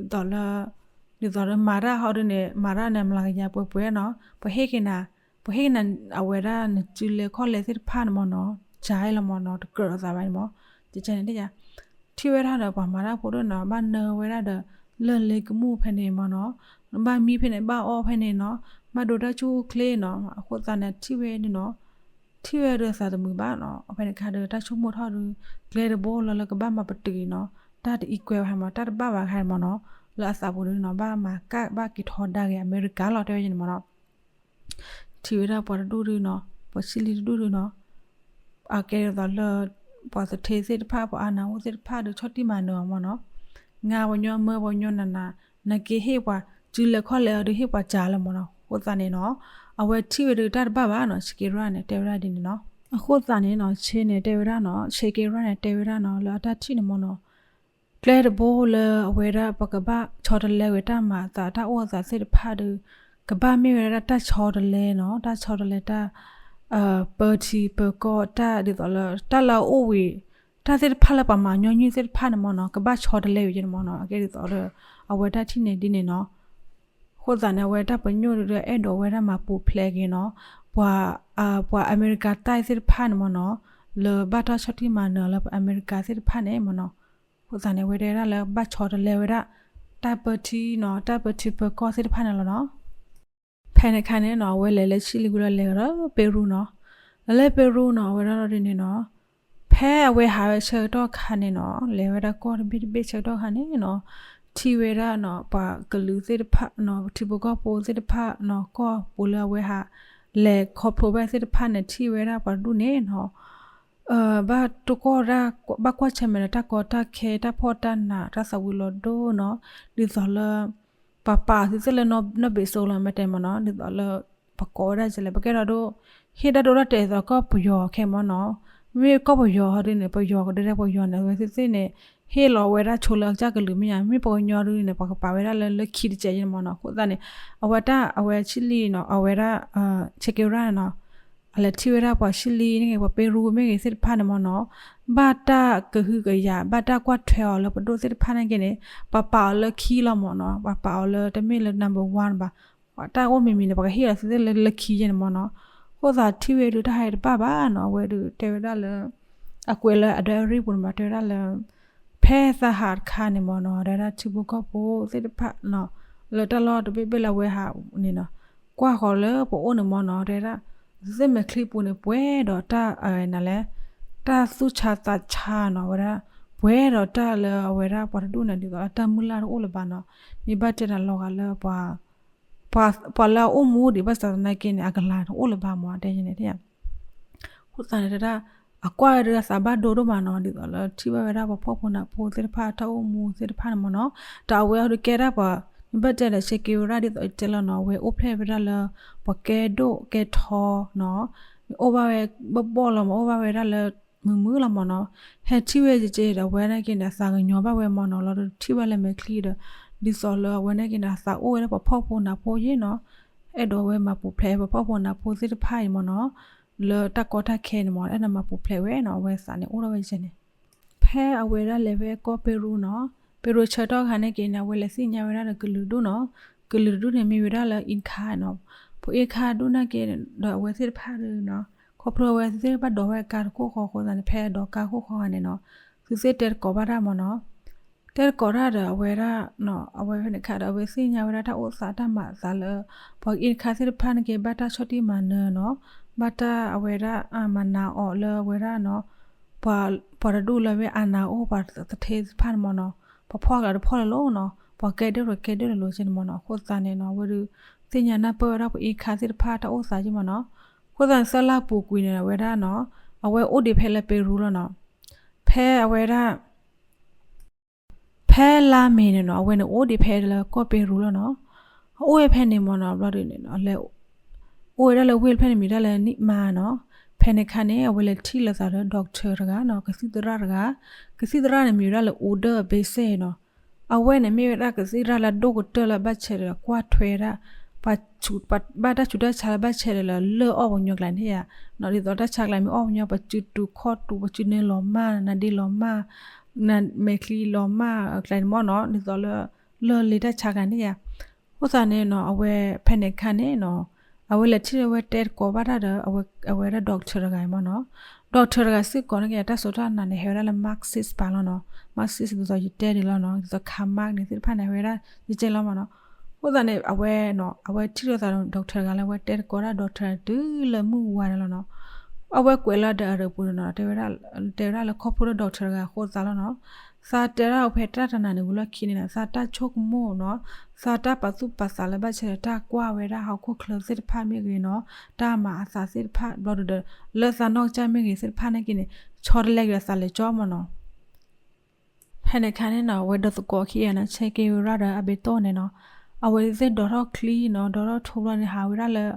ဒ်သိးလၢ ဒ်သိးလၢမၤတၢ်ဟီဒုန့ၣ် မၤတၢ်န့ၣ် မလၤကယၤပှဲၤပှဲၤနီၤ, ပဟ့ၣ်က့ၤနၤ ပဟ့ၣ်က့ၤနၤ အဝဲဒၣ်နစုလဲခီၣ်လဲသ့ၣ်တဖၣ်န့ၣ်မ့ၢ်နီၤ, ကၢလီၤမ့ၢ်နီၤ, တကြၢးလိာ်သးဘၣ်န့ၣ်မ့ၢ်, ကကဲန့ၣ် ထံၣ်ဝဲဒၣ်ဒီးပှၤမၤတၢ်ဖိဒူၣ်နီၤ, ဘၣ်နၢဝဲဒၣ်ဒီး လၢၢ်လ့ကမူၣ်ဖဲန့ၣ်မ့ၢ်နီၤ, ဘၣ်မံဖဲန့ၣ် ဘၣ်အီၣ်ဖဲန့ၣ်နီၤ, ဘၣ်ဒိတၢ်ဆူၣ်အိၣ်ချ့နီၤ, အဃိသတးန့ၣ် ထံၣ်ဝဲဒၣ်နီၤ, ထံၣ်ဝဲဒၣ်သးတမုာ်ဘၣ်နီၤ, ဖဲန့ၣ်အခါဒီးတၢ်ဆိကမိၣ်ထီၣ်ဒီး ကျဲတဘိလၢလၢကဘၣ်မၤပတုာ်အံၤနီၤ, တၢ်တအံးကွဲဝဲဟဲမ့ၢ် တၢ်တဘၣ်ဘၣ်ခါန့ၣ်မ့ၢ်နီၤ, လၢအသးပူၤဒုနီၤ ဘၣ်မၤကၣ်ဘၣ်က့ၤထီဒါက့ၤအမဲရကၤလီၤ တဲဝဲန့ၣ်မ့ၢ်နီၤ, ထံၣ်ဝဲဒၣ်ပှၤတဒူၣ်ဒုနီၤ, ပှၤဆံလံတဒူၣ်ဒုနီၤ, အကဲဒ်သိးလၢ ပှၤသထ့သ့ၣ်တဖၣ် ပှၤအါနးအိၣ်သ့ၣ်တဖၣ်ဒီး ဆီၣ်တံၢ်မၤနၢၤအီၤမ့ၢ်နီၤ, ငါပှၤညီမၢပှၤညီနးနး, နက့ဟ့ၣ်ပှၤ စုလဲခီၣ်လဲအီၤဒီးဟ့ၣ်ပှၤစှၤလီၤမ့ၢ်နီၤ, အဃိသတးန့ၣ်နီၤ, အဝဲထံၣ်ဝဲဒၣ်တၢ်တဘၣ်ဘၣ်နီၤ, ဆ့က့ရၣ်န့ၣ် တဲဝဲဒၣ်ဒ်န့ၣ်နီၤ, အဃိသတးန့ၣ်နီၤ ဆ့န့ၣ်တဲဝဲဒၣ်နီၤ, ဆ့က့ရၣ်န့ၣ်တဲဝဲဒၣ်နီၤ လၢအတၢ်ထံၣ်န့ၣ်မ့ၢ်နီၤ ကျဲတဘိလၢအဝဲဒၣ်ပကဘၣ်ဆီတလဲဝဲတၢ်မၤအသးတၢ်အိၣ်အသးသ့ၣ်တဖၣ်ဒီး ကဘၣ်မ့ၢ်ဝဲဒၣ်တၢ်ဆီတလဲနီၤ, တၢ်ဆီတလဲတၢ် ပၢထံပၢကီၢ်တၢ်ဒ်သိးလၢ တၢ်လၢအအိၣ်ဝံၤ တၢ်သ့ၣ်တဖၣ်လၢပှၤမၤညီနုၢ်သ့ၣ်တဖၣ်န့ၣ်မ့ၢ်နီၤ ကဘၣ်ဆီတလဲဝဲယဲန့ၣ်မ့ၢ်နီၤ, အကဲဒ်သိးဒီး အဝဲတၢ်ထံၣ်န့ၣ်ဒ်န့ၣ်နီၤ, အဃိသတးန့ၣ် အဝဲတၢ်ပညိၣ်ဒီးအဲၣ်ဒိးဝဲဒၣ်မၤပူၤဖျဲးက့ၤနီၤ, ပှၤ ပှၤအမဲရကၤတၢ်သ့ၣ်တဖၣ်န့ၣ်မ့ၢ်နီၤ, လၢဘၣ်တၢ်ဆီၣ်တံၢ်မၤနၢၤလၢပှၤအမဲရကၤသ့ၣ်တဖၣ်န့ၣ်မ့ၢ်နီၤ, အဃိသတးန့ၣ် အဝဲတဲဝဲဒၣ်လၢဘၣ်ဆီတလဲဝဲဒၣ် တၢ်ပၢထံနီၤ, တၢ်ပၢထံပၢကီၢ်သ့ၣ်တဖၣ်န့ၣ်လီၤနီၤ. ဖဲန့ၣ်အခါန့ၣ်နီၤ အဝဲလဲၤလၢဆံလံဝံၤလီၤ လဲၤကဒီးပ့ရူနီၤ, လဲၤလၢပ့ရူနီၤ အဝဲဒၣ်ဒ်န့ၣ်နီၤ, ဖဲအဝဲဟးဝဲဆၢကတီၢ်ခါန့ၣ်နီၤ, လဲၤဝဲဒၣ်ကီၢ်တဘ့ၣ်တဘ့ၣ်ဆၢကတီၢ်ခါန့ၣ်နီၤ, ထံၣ်ဝဲဒၣ်နီၤ ပှၤကလုာ်သ့ၣ်တဖၣ်နီၤ, ထံဖိကီၢ်ဖိသ့ၣ်တဖၣ်နီၤ, ကီၢ်ပူၤလၢအဝဲဟး လဲၤခီဖျိဘၣ်သ့ၣ်တဖၣ်န့ၣ် ထံၣ်ဝဲဒၣ်ပှၤတဒူၣ်န့ၣ်နီၤ ဘၣ်တကီၢ်ဒၣ် ဘၣ်ကွၢ်ဆၢၣ်မဲာ်ဒီးတၢ်ကီတၢ်ခဲ တၢ်ဖှီၣ်တၢ်နး တၢ်သးဝံၤလီၤဒိနီၤ, ဒ်သိးလၢ ပှၤပာ်အီၤသုသ့ၣ်လၢနီၣ်ဘ့ၣ်စိလီၤ မ့ၢ်တဲမ့ၢ်နီၤ, ဒ်သိးလၢ ပကိးဝဲဒၣ်ကလဲၣ် ပကဲထီၣ်ဒိၣ် ဟ့ၣ်တၢ်ဒိတၢ်တဲာ်သိးကီၢ်ပယီၤခဲမ့ၢ်နီၤ, မ့ၢ်ကီၢ်ပယီၤဟီဒ်န့ၣ် ပယီၤကဒုးဒဲးပယီၤန့ၣ် အဝဲသ့ၣ်သ့ၣ်န့ၣ် ဟ့ၣ်လီၤဝဲဒၣ်ဆိလၢအကစၢ်ကလုာ်မ့ၢ်ညါ, မ့ၢ်ပှၤကညီဒုးန့ၣ် ပှၤကပာ်ဝဲဒၣ်လၢလၢခံတစဲးယဲၢ်န့ၣ်မ့ၢ်နီၤ, အဃိသတးန့ၣ် အဝဲတၢ် အဝဲဆံလံနီၤ အဝဲဒၣ် ဆ့က့ရၣ်န့ၣ်နီၤ အလဲၤထံၣ်ဝဲဒၣ်ပှၤဆံလံန့ၣ်ဂ့ၤ ပှၤပ့ရူမ့ၢ်ဂ့ၤသ့ၣ်တဖၣ်န့ၣ်မ့ၢ်နီၤ, ဘၣ်တၢ်ကဟုကယာ် ဘၣ်တၢ်ကွၢ်ထွဲအီၤလၢပဒိၣ်သ့ၣ်တဖၣ်န့ၣ်က့န့ၣ် ပှၤပာ်အီၤလၢခံလီၤမ့ၢ်နီၤ, ပှၤပာ်အီၤလၢတမ့ၢ်လၢ number one ဘၣ်, တၢ်အိၣ်မံၤမံၤန့ၣ် ပှၤကဟ့ၣ်လီၤသုသ့ၣ်လၢလၢခံယဲၢ်န့ၣ်မ့ၢ်နီၤ, အဃိသတးထံၣ်ဝဲဒုးတၢ်ဟဲတဘၣ်ဘၣ်နီၤ, အဝဲဒုးတဲဝဲဒၣ်လၢ အကွဲးလၢအဒိအရ့ၣ်ပူၤန့ၣ်မ့ၢ်တဲဝဲဒၣ်လၢ ဖဲသးဟးတခါန့ၣ်မ့ၢ်နီၤ တဲဝဲဒၣ်ထံဖိကီၢ်ဖိသ့ၣ်တဖၣ်နီၤ လၢတၢ်လီၢ်တဘ့ၣ်ဘ့ၣ်လၢအဝဲဟးန့ၣ်နီၤ ကွၢ်ဃီၤလၢပအိၣ်န့ၣ်မ့ၢ်နီၤ တဲဝဲဒၣ် သ့ၣ်မဲာ်ချံပူၤန့ၣ် ပှဲၤဒီးတၢ်နလဲ တၢ်သူၣ်ဆါသးဆါနီၤ ဝဲဒၣ် ပှဲၤဒီးတၢ်လၢအဝဲဒၣ်ပှၤတဒူၣ်န့ၣ် ဒ်သိးလၢတၢ်မုၢ်လၢ်တအိၣ်လၢၤဘၣ်နီၤ မ့ၢ်ဘၣ်တဲနၤလီၤဂာ်လၢ ပှၤလၢအအိၣ်မူဒံးဘၣ်ဆၣ်သနာ်က့န့ၣ် အကလၤတအိၣ်လၢၤဘၣ်မ့ၢ်တဲန့ၣ် အဃိသတးန့ၣ်တဲဒၣ် အကွၢ်ဝဲဒၣ်အသးဘၣ်ဒိဒိၣ်မးနီၤ ဒ်သိးလၢထံၣ်ဘၣ်ဝဲဒၣ်ပှၤဖှီၣ်ဖိနးဖိသ့ၣ်တဖၣ်တၢ်အိၣ်မူသ့ၣ်တဖၣ်န့ၣ်မ့ၢ်နီၤ ဒီးအဝဲအီၤဒုးကဲဒၣ်ပှၤ မ့ၢ်ဘၣ်တဲဒီး Che Guevara ဒ်သိးတဲလီၤနီၤ အဝဲအိၣ်ဖျဲၣ်ဝဲဒၣ်လၢ ပှၤကဲဒိၣ်ကဲထီနီၤ အိၣ်ဘၣ်ဝဲဘီၣ်ဘီၣ်လီၤမ့ၢ် အိၣ်ဘၣ်ဝဲဒၣ်လၢ မုာ်မုာ်လီၤမ့ၢ်နီၤ ဟဲထံၣ်ဝဲကက့ဒီး အဝဲန့ၣ်က့န့ၣ် အသးကညီၤဘၣ်ဝဲမ့ၢ်နီၤ လီၤဒီးထံၣ်ဘၣ်လၢမဲာ်ချံဒီး ဒ်သိးလၢအဝဲန့ၣ်က့န့ၣ် အသးအိၣ်ဝဲဒၣ်ပှၤဖှီၣ်ဖိနးဖိယဲနီၤ အဲၣ်ဒိးဝဲမၤပူၤဖျဲးပှၤဖှီၣ်ဖိနးဖိသ့ၣ်တဖၣ်အံၤမ့ၢ်နီၤ လၢတၢ်ကီတၢ်ခဲန့ၣ်မ့ၢ် အဲၣ်ဒိးမၤပူၤဖျဲးဝဲနီၤ အဝဲသးန့ၣ်အိၣ်ထီၣ်ဝဲယဲန့ၣ် ဖဲအဝဲဒၣ်လဲၤဝဲကီၢ်ပ့ရူနီၤ ပ့ရူဆၢကတီၢ်ခါန့ၣ်က့န့ၣ် အဝဲလဲၤသ့ၣ်ညါဝဲဒၣ်ဒီးကလုာ်တဒူၣ်နီၤ ကလုာ်တဒူၣ်န့ၣ်မ့ၢ်ဝဲဒၣ်လၢ Inca နီၤ ပှၤ Inca ဒူၣ်န့ၣ်က့ဒီးအဝဲသ့ၣ်တဖၣ်ဒီးနီၤ ခီဖျိအဝဲသ့ၣ်ဘၣ်ဒိးဝဲကါတခိၣ်ဃီအဃိသတးန့ၣ် ဖဲအဒိးကါခိၣ်ဃီဂၤန့ၣ်နီၤ သုသ့ၣ်တဲတကိးဘၣ်တၢ်မ့ၢ်နီၤ တဲတကိးတၢ်ဒီးအဝဲဒၣ် အဝဲဖဲန့ၣ်ခါဒီး အဝဲသ့ၣ်ညါဝဲဒၣ်တၢ်အိၣ်သးတၢ်မၤအသးလၢ ပှၤ Inca သ့ၣ်တဖၣ်န့ၣ်က့ ဘၣ်တၢ်ဆီၣ်တံၢ်မၤနၢၤနီၤ ဘၣ်တၢ်အဝဲဒၣ်မၤနးအီၤလၢအဝဲဒၣ်နီၤ ပှၤတဒူၣ်လၢမ့ၢ်အါနးအိၣ် ပှၤသထ့သ့ၣ်တဖၣ်န့ၣ်မ့ၢ်နီၤ ပှၤဖှီၣ်ကလၤတဖှီၣ်လၢၤလီၤနီၤ ပှၤကဲဒိၣ်ဒီးကဲဒိၣ်လၢၤလီၤက့န့ၣ်မ့ၢ်နီၤ အဃိသတးန့ၣ်နီၤ အဝဲဒုးသ့ၣ်ညါနၢ်ပၢၢ်ဝဲဒၣ်ပှၤ Inca သ့ၣ်တဖၣ်တၢ်အိၣ်သးက့မ့ၢ်နီၤ အဃိသတးန့ၣ် သၢလါပူၤကွံာ်န့ၣ် အဝဲဒၣ်နီၤ အဝဲအိၣ်ဒံးဖဲလၢပ့ရူလီၤနီၤ ဖဲ ဖဲအဝဲဒၣ် ဖဲလါမ့ၤန့ၣ်နီၤ အဝဲန့ၣ်အိၣ်ဒံးဖဲလၢကီၢ်ပ့ရူလီၤနီၤ. အအိၣ်ဝဲဖဲန့ၣ်မ့ၢ်နီၤ ဘျီဒုးန့ၣ်နီၤ လဲၤ အိၣ်ဝဲဒၣ်လၢဝ့ၢ်ဖဲန့ၣ်မံၤဒၣ်လၢနံၣ်မါနီၤ. ဖဲန့ၣ်ခါန့ၣ် အဝဲလဲၤထံၣ်လိာ်သးဒီး doctor တဂၤနီၤ ကသံၣ်သရၣ်တဂၤ, ကသံၣ်သရၣ်န့ၣ်မံၤဝဲဒၣ်လၢ Oded Basil နီၤ. အဝဲန့ၣ်မ့ၢ်ဝဲဒၣ်ကသံၣ်သရၣ်လၢအဒိၣ်ကတၢၢ်လၢဘၣ်ဆဲးဒီးကွၢ်ထွဲဒၣ် ပှၤ ဘၣ်တၢ်ဆူးတၢ်ဆါလၢဘၣ်ဆဲးဒီးလၢလၢၢ်အီၣ်ပှၤကညီကျါန့ၣ်ဧါနီၤ. ဒ်သိးတၢ်ဆါကျါမ့ၢ်အီၣ်ပှၤကညီ ပစုတူာ်ခီၣ်တူာ် ပစုနဲလီၤမၢ် နါဒ့လီၤမၢ် နမဲာ်ချံလီၤမၢ်အကျါန့ၣ်မ့ၢ်နီၤ ဒ်သိးလၢ လၢၢ်လ့တၢ်ဆါကျါန့ၣ်ဧါ. အဃိသတးန့ၣ်နီၤ အဝဲဖဲန့ၣ်ခါန့ၣ်နီၤ အဝဲလဲၤထံၣ်လၢအဝဲတဲသကိးဘၣ်တၢ်ဒီး အဝဲဒၣ် doctor တဂၤအံၤမ့ၢ်နီၤ. doctor တဂၤစ့ၢ်ကီးန့ၣ်က့ တၢ်စိတၢ်နာ်န့ၣ် ဟဲဝဲဒၣ်လၢ Marxist ပာ်လီၤနီၤ. Marxist ဒ်သိးယတဲဒ်လီၤနီၤ ဒ်သိး Karl Marx န့ၣ်သ့ၣ်တဖၣ်န့ၣ် ဟဲဝဲဒၣ်ယကဲလီၤမ့ၢ်နီၤ. အဃိသတးန့ၣ် အဝဲနီၤ အဝဲထံၣ်လိာ်သးဒီး doctor တဂၤလၢအဝဲတဲသကိးတၢ် doctor တုၤလၢမုၢ်ဝါန့ၣ်လီၤနီၤ. အဝဲကွဲးလၢဒီးအရၢၣ်ပူၤန့ၣ်နီၤ တဲဝဲဒၣ် တဲဝဲဒၣ်လၢခီဖျိလၢ doctor တဂၤအဃိသးလီၤနီၤ. သးတဲဒၣ်ဖဲတၢ်တနၤန့ၣ် ဝံၤလီၢ်ခံန့ၣ်နီၤ သးတၢ်ဆိကမိၣ်နီၤ သးတၢ်ပာ်သူၣ်ပာ်သးလၢဘၣ်ဆဲးဒီးတၢ်ကွၢ်ဝဲဒၣ်ဟီၣ်ခိၣ်ချၢသ့ၣ်တဖၣ်မ့ၢ်ဂ့ၤနီၤ တၢ်မၤအသးသ့ၣ်တဖၣ် ဘျီဒုးဒီး လၢသးနီၢ်ကစၢ်မ့ၢ်ဂ့ၤသ့ၣ်တဖၣ်န့ၣ်က့န့ၣ် ဆီတလဲက့ၤဒီးသးလဲၤကၠီမ့ၢ်နီၤ. ဖဲန့ၣ်ခါန့ၣ်နီၤ အဝဲဒီးသကိးခံဂၤနီၤ ဆဲးက့ၤဝဲဒၣ်ဒီးအဘ့ၣ်တိၣ်န့ၣ်နီၤ အဝဲသ့ၣ်ဒိးထီၣ်ချံနီၤ ဒိးထီၣ်ထိဘျီန့ၣ် ဟးဝဲဒၣ်လၢ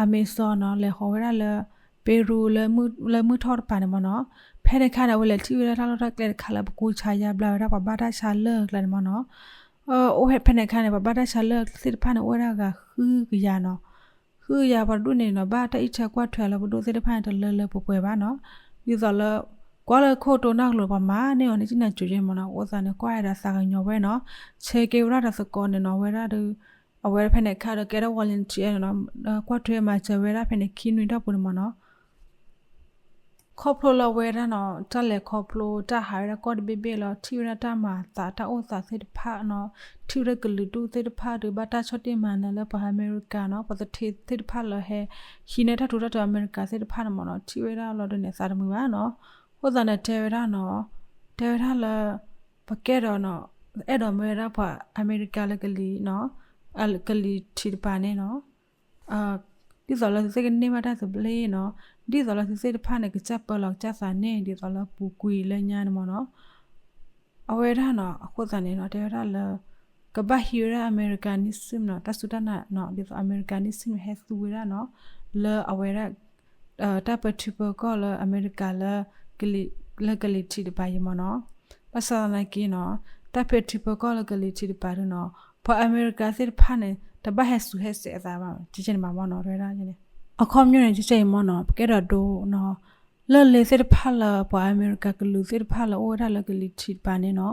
Amazon နီၤ လဲၤဃီၤဝဲဒၣ်လၢ ပ့ရူလၢ လၢမုၢ်ထီၣ်တပၤန့ၣ်မ့ၢ်နီၤ. ဖဲန့ၣ်ခါန့ၣ် အဝဲလဲၤထံၣ်ဝဲဒၣ်တၢ်လီၢ်တၢ်ကျဲတခါလၢပကိးဆါယါဘျါဝဲဒၣ်ပှၤဘၣ်တၢ်ဆါလၢၢ်အကျါန့ၣ်မ့ၢ်နီၤ. အိၣ်ဖဲန့ၣ်ခါန့ၣ် ပှၤဘၣ်တၢ်ဆါလၢၢ်သ့ၣ်တဖၣ်န့ၣ် အိၣ်ဝဲဒၣ်ဂၤဃုကယၤနီၤ ဃုကယၤ ပှၤတဒူၣ်န့ၣ်နီၤ ဘၣ်တၢ်အံးထွဲကွၢ်ထွဲလၢပဒိၣ်သ့ၣ်တဖၣ်န့ၣ် တလၢလၢပှဲၤပှဲၤဘၣ်နီၤ. ဒ်သိးလၢ ကွၢ်လၢခိၣ်တိနၢ်ကလိၤ ပှၤမၤန့ၢ်အီၤန့ၣ် ကနၢ်စူၤယဲမ့ၢ်နီၤ အဃိသတးန့ၣ် ကွၢ်ဝဲဒီးသးကညီၤဝဲနီၤ ဆဲးက့ၤဝဲဒၣ်ဒီးသကိးန့ၣ်နီၤ ဝဲဒၣ်ဒီး အဝဲဖဲန့ၣ်ခါဒီးကဲဒၣ် volunteer နီၤ ကွၢ်ထွဲမၤစၢၤဝဲဒၣ်ဖဲန့ၣ် ခံနွံထီၣ်ပူၤန့ၣ်မ့ၢ်နီၤ. ခီဖျိလၢအဝဲဒၣ်နီၤ တၢ်လဲၤခီဖျိတၢ်ဟးဝဲဒၣ်ကီၢ်တဘ့ၣ်ဘ့ၣ်လီၤ ထံၣ်ဝဲဒၣ်တၢ်မၤအသးတၢ်အိၣ်သးသ့ၣ်တဖၣ်နီၤ ထံၣ်ဝဲဒၣ်ကလုာ်ဒူၣ်သ့ၣ်တဖၣ်ဒီး ဘၣ်တၢ်ဆီၣ်တံၢ်မၤနၢၤလၢပှၤအမဲရကၤနီၤ ပှၤသထ့သ့ၣ်တဖၣ်လၢဟဲ ဟံးန့ၢ်တၢ်ထူးတၢ်တီၤအမဲရကၤသ့ၣ်တဖၣ်န့ၣ်မ့ၢ်နီၤ ထံၣ်ဝဲဒၣ်လီၤဒုးန့ၣ် သးတမုာ်ဘၣ်နီၤ. အဃိသတးန့ၣ် တဲဝဲဒၣ်နီၤ တဲဝဲဒၣ်လၢ ပကဲဒီးနီၤ အဲၣ်ဒိးမၢဝဲဒၣ်ပှၤအမဲရကၤလၢကလံၤနီၤ ကလံၤထံးတပၤန့ၣ်နီၤ ဒ်သိးလၢသုသ့ၣ်ကန့ၢ်ဘၣ်တၢ်သဘျ့နီၤ ဒ်သိးလၢသုသ့ၣ်တဖၣ်န့ၣ် ကစၢ်ပၢလီၤကစၢ်သးန့ၣ် ဒ်သိးလၢပူၤကွံာ်လၢညါန့ၣ်မ့ၢ်နီၤ. အဝဲဒၣ်နီၤ အဃိသတးန့ၣ်နီၤ တဲဝဲဒၣ်လၢ ကဘၣ်ဟံးဝဲဒၣ်အမဲရကၤနံၣ်စံၣ်နီၤ တၢ်စူၢ်တၢ်နာ်နီၤ ဒ်သိးအမဲရကၤနံၣ်စံၣ်န့ၣ် ဟဲသူဝဲဒၣ်နီၤ လၢအဝဲဒၣ် တၢ်ပၢထံပၢကီၢ်လၢအမဲရကၤလၢ လၢကလံၤထံးတပၤအံၤမ့ၢ်နီၤ. ဘၣ်ဆၣ်သနာ်က့နီၤ တၢ်ပၢထံပၢကီၢ်လၢကလံၤထံးတပၤဒုနီၤ ပှၤအမဲရကၤသ့ၣ်တဖၣ်န့ၣ် တဘၣ်ဟဲစူၤဟဲစဲးအသးဘၣ် ကဲန့ၣ်မ့ၢ်နီၤ တဲဝဲဒၣ်န့ၣ် အခီပညီန့ၣ် ကဲအံၤမ့ၢ်နီၤ ပကဲဒီးဒိနီၤ လၢၢ်လ့သ့ၣ်တဖၣ်လၢပှၤအမဲရကၤကလုာ်သ့ၣ်တဖၣ်လၢအိၣ်ဝဲဒၣ်လၢကလံၤထံးတပၤန့ၣ်နီၤ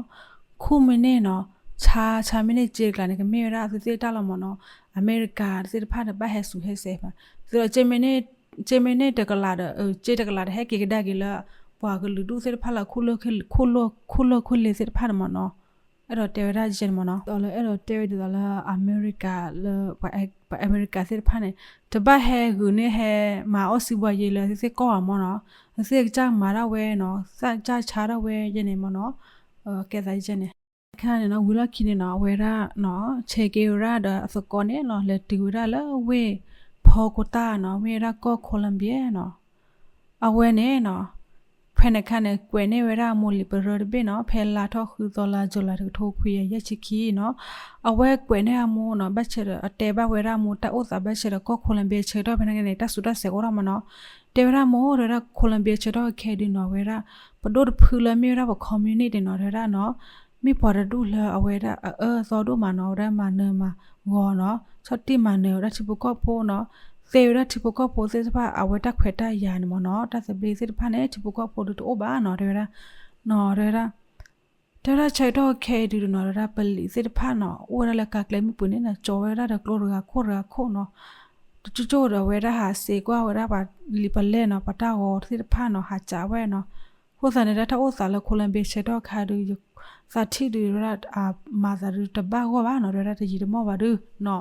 ခူၣ်မ့ၢ်န့ၢ်နီၤ ဆါ ဆါမ့ၢ်န့ၢ်စ့တကျါန့ၣ် ကမ့ၢ်ဝဲဒၣ်သုသ့ၣ်တၢ်လီၤမ့ၢ်နီၤ အမဲရကၤသ့ၣ်တဖၣ်န့ၣ် ဘၣ်ဟဲစူၤဟဲစဲးဘၣ် ဒ်သိးလၢ စ့မ့ၢ်န့ၢ်တကလးဒီး စ့တကလးဒီးဟဲက့ၤကဒါက့ၤလၢ ပှၤကလုာ်ဒူၣ်သ့ၣ်တဖၣ်လၢ ခိၣ်လၢၢ်ခိၣ်လ့သ့ၣ်တဖၣ်န့ၣ်မ့ၢ်နီၤ အဲၣ်ဒိးတဲဝဲဒၣ်ယဲန့ၣ်မ့ၢ်နီၤ ဒ်သိးလၢအဲၣ်ဒိးတဲဝဲဒ်သိးလၢအမဲရကၤလၢ ပှၤအမဲရကၤသ့ၣ်တဖၣ်န့ၣ် တဘၣ်ဟဲဂုာ်န့ၢ်ဟဲမၤအီၣ်စံးဘှီယ့လၢသုသ့ၣ်ကီၢ်ဘၣ်မ့ၢ်နီၤ သုသ့ၣ်ကစၢ်မၤဒၣ်ဝဲနီၤ သးကစၢ်ဆါဒၣ်ဝဲယဲန့ၣ်မ့ၢ်နီၤ ကဲသးယဲန့ၣ် ခါန့ၣ်နီၤ ဝံၤလီၢ်ခံန့ၣ်နီၤ အဝဲဒၣ်နီၤ ဆဲးက့ၤဝဲဒၣ်ဒီးအသကိးန့ၣ်နီၤ လဲၤတုၤဝဲဒၣ်လၢဝ့ၢ်ဖီကီၢ်တၢ်နီၤ မ့ၢ်ဝဲဒၣ်ကီၢ် Colombia နီၤ အဝဲန့ၣ်နီၤ ဖဲန့ၣ်ခါန့ၣ် ကွဲးန့ၢ်ဝဲဒၣ်အမိၢ်လံာ်ပရၢတဘ့ၣ်နီၤ ဖဲလါထီၣ်ဃုသီလါ July တကထိခွံကယၤယဲၢ်ဆံခံနီၤ အဝဲကွဲးန့ၢ်အမိၢ်နီၤ ဘၣ်ဆၣ်ဒီးအတဲဘၣ်ဝဲဒၣ်အမိၢ်တၢ်အိၣ်သးဘၣ်ဆၣ်ဒီးကီၢ် Colombia ဆၢကတီၢ်ဖဲန့ၣ်န့ၣ် တၢ်စူးတၢ်စဲးအိၣ်ထီၣ်မ့ၢ်နီၤ တဲဝဲဒၣ်မိၢ် တဲဝဲဒၣ် Colombia ဆၢကတီၢ်ခဲအံၤဒုနီၤ ဝဲဒၣ် ပဒိၣ်တဖုလၢမ့ၢ်ဝဲဒၣ်ပှၤ communist န့ၣ်နီၤ တဲဝဲဒၣ်နီၤ မ့ၢ်ပှၤတဒူၣ်လၢအဝဲဒၣ်အအၢအသီဒိၣ်မးနီၤ အဝဲဒၣ်မၤနၢၤမၤဂီၤနီၤ ဆီၣ်တံၢ်မၤနၢၤဝဲဒၣ်ထံဖိကီၢ်ဖိနီၤ သ့ဝဲဒၣ်ထံဖိကီၢ်ဖိသ့ၣ်တဖၣ် အဝဲတၢ်ခွဲးတၢ်ယာ်န့ၣ်မ့ၢ်နီၤ တၢ်သဘျ့သ့ၣ်တဖၣ်န့ၣ် ထံဖိကီၢ်ဖိဒုတအိၣ်ဘၣ်နီၤ တဲဝဲဒၣ် နီၤ တဲဝဲဒၣ် တဲဝဲဒၣ်ဆၢကတီၢ်ခဲအံၤဒုနီၤ တဲဝဲဒၣ်ပလံးသ့ၣ်တဖၣ်နီၤ အိၣ်ဝဲဒၣ်လၢကါကျဲမုၢ်ပှ့ၤန့ၣ်နီၤ ကၠီဝဲဒၣ်ဒီးကျိတဂၤခိၣ်တဂၤခိၣ်နီၤ တကၠိကၠိဒီးအဝဲဒၣ်ဟးစ့ကွၢ်ဝဲဒၣ်ပှၤလံာ်ပလဲၢ်နီၤ ပှၤတၢ်ဂီၤသ့ၣ်တဖၣ်နီၤ ဟးစးဝဲနီၤ အဃိသတးန့ၣ် တၢ်အိၣ်သးလၢ Colombia ဆၢကတီၢ်ခါဒု သးထံၣ်ဒု တဲဝဲဒၣ် မၤသးဒုတဘၣ်ဂီၢ်ဘၣ်နီၤ တဲဝဲဒၣ်တယံာ်တမီၢ်ဘၣ်ဒုနီၤ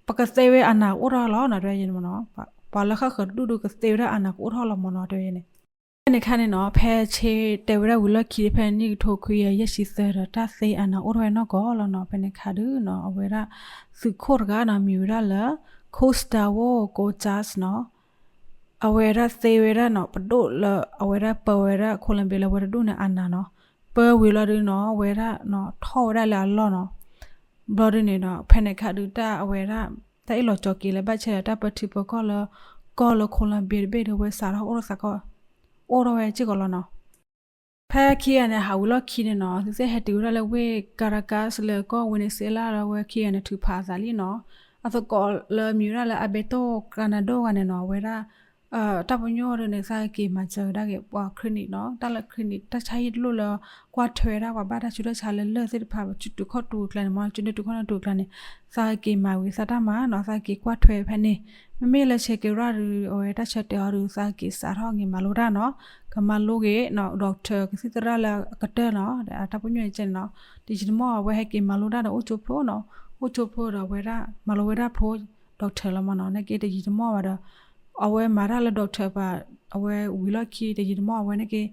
ပကသ့ဝဲအနးအိၣ်ထီၣ်လီၤနီၤ တဲဝဲန့ၣ်မ့ၢ်နီၤ ပှၤလၢဃၣ်ဃၢၤတဒူၣ်ဒုကသ့ဝဲဒၣ်အနးကအိၣ်ထီၣ်လီၤမ့ၢ်နီၤ တဲဝဲန့ၣ် ဖဲန့ၣ်ခါန့ၣ်နီၤ ဖဲဆ့တဲဝဲဒၣ်ဝံၤလီၢ်ခံဖဲနံၣ်ကထိခွံကယၤယဲၢ်ဆံသၢဒီး တၢ်သ့အနးအိၣ်ထီၣ်ဝဲနီၢ်ကီၢ်လီၤနီၤ ဖဲန့ၣ်ခါဒုနီၤ အဝဲဒၣ် သုးခိၣ်တဂၤနီၤ မံၤဝဲဒၣ်လၢ Gustavo Rojas နီၤ အဝဲဒၣ်သ့ဝဲဒၣ်နီၤ ပဒိၣ်လၢအဝဲဒၣ်ပၢဝဲဒၣ် Colombia လၢဝဲတဒူၣ်န့ၣ် အာဏာနီၤ, ပၢဝံၤလီၤဒုးနီၤ အဝဲဒၣ်နီၤ ထီၣ်ဝဲဒၣ်လၢအလီၢ်နီၤ. ဘျီဒုးန့ၣ်ဒီး ဖဲန့ၣ်ခါဒုး တၢ်အဝဲဒၣ် တၢ်အ့ၣ်လိာ်ကၠီၤက့ၤလၢဘၣ်ဆဲးဒီး တၢ်ပၢထံပၢကီၢ်လၢ ကီၢ်လၢ Colombia တဘ့ၣ်ဒီး ဝဲစးထီၣ်အိၣ်ထီၣ်သးကီး အိၣ်ထီၣ်ဝဲစ့ၢ်ကီးလီၤနီၤ. ဖဲခံဂၤန့ၣ် ဟးဝံၤလီၢ်ခံန့ၣ်နီၤ သုသ့ၣ်ဟဲတုၤဝဲဒၣ်လၢဝ့ၢ် Caracas လၢကီၢ် Venezuela လၢဝဲခံဂၤန့ၣ် ထုးဖးအသးလံနီၤ. အသကိးလၢမံၤဝဲဒၣ်လၢ Alberto Coronado ဂၤန့ၣ်နီၤ အဝဲဒၣ် တၢ်ပညိၣ်ဒုးန့ၣ် သးက့ၤမၤစၢၤဝဲဒၣ်က့ၤ ပှၤ clinic နီၤ, တၢ်လၢ clinic တၢ်ဆါဟံၣ်တလိၣ်လၢ ကွၢ်ထွဲဝဲဒၣ်ပှၤဘၣ်တၢ်ဆူးတၢ်ဆါလၢလၢၢ်သ့ၣ်တဖၣ် ပစုတူာ်ခီၣ်တူာ်အကျါန့ၣ် မ့ၢ် စုန့ၢ်တူာ်ခီၣ်တူာ်အကျါန့ၣ် သးက့ၤမၤဝံၤသးတၢ်မၤနီၤ, သးက့ၤကွၢ်ထွဲဖဲန့ၣ်. မ့မ့ၢ်လၢ Che Guevara ဒုး အဝဲတၢ်ဆၢတဲာ်အီၤဒုး သးက့ၤစးထီၣ်က့ၤမၤလိတၢ်နီၤ, ကမၤလိက့ၤနီၤ doctor ကသံၣ်သရၣ်လၢအကတၢၢ်နီၤ, ဒီးအတၢ်ပညိၣ်န့ၣ်နီၤ, တယံာ်တမီၢ်အဝဲဟဲက့ၤမၤလိတၢ်ဒီးအိၣ်ကၠိဖျိနီၤ, အိၣ်ကၠိဖျိဒီးအဝဲဒၣ် မၤလိဝဲဒၣ်ဖျိ doctor လီၤမ့ၢ်နီၤ, နာ်က့တယံာ်တမီၢ်ဘၣ်ဒီး အဝဲမၤတၢ်လၢ doctor ပၤ အဝဲဝံၤလီၢ်ခံ တယံာ်တမီၢ်အဝဲနာ်က့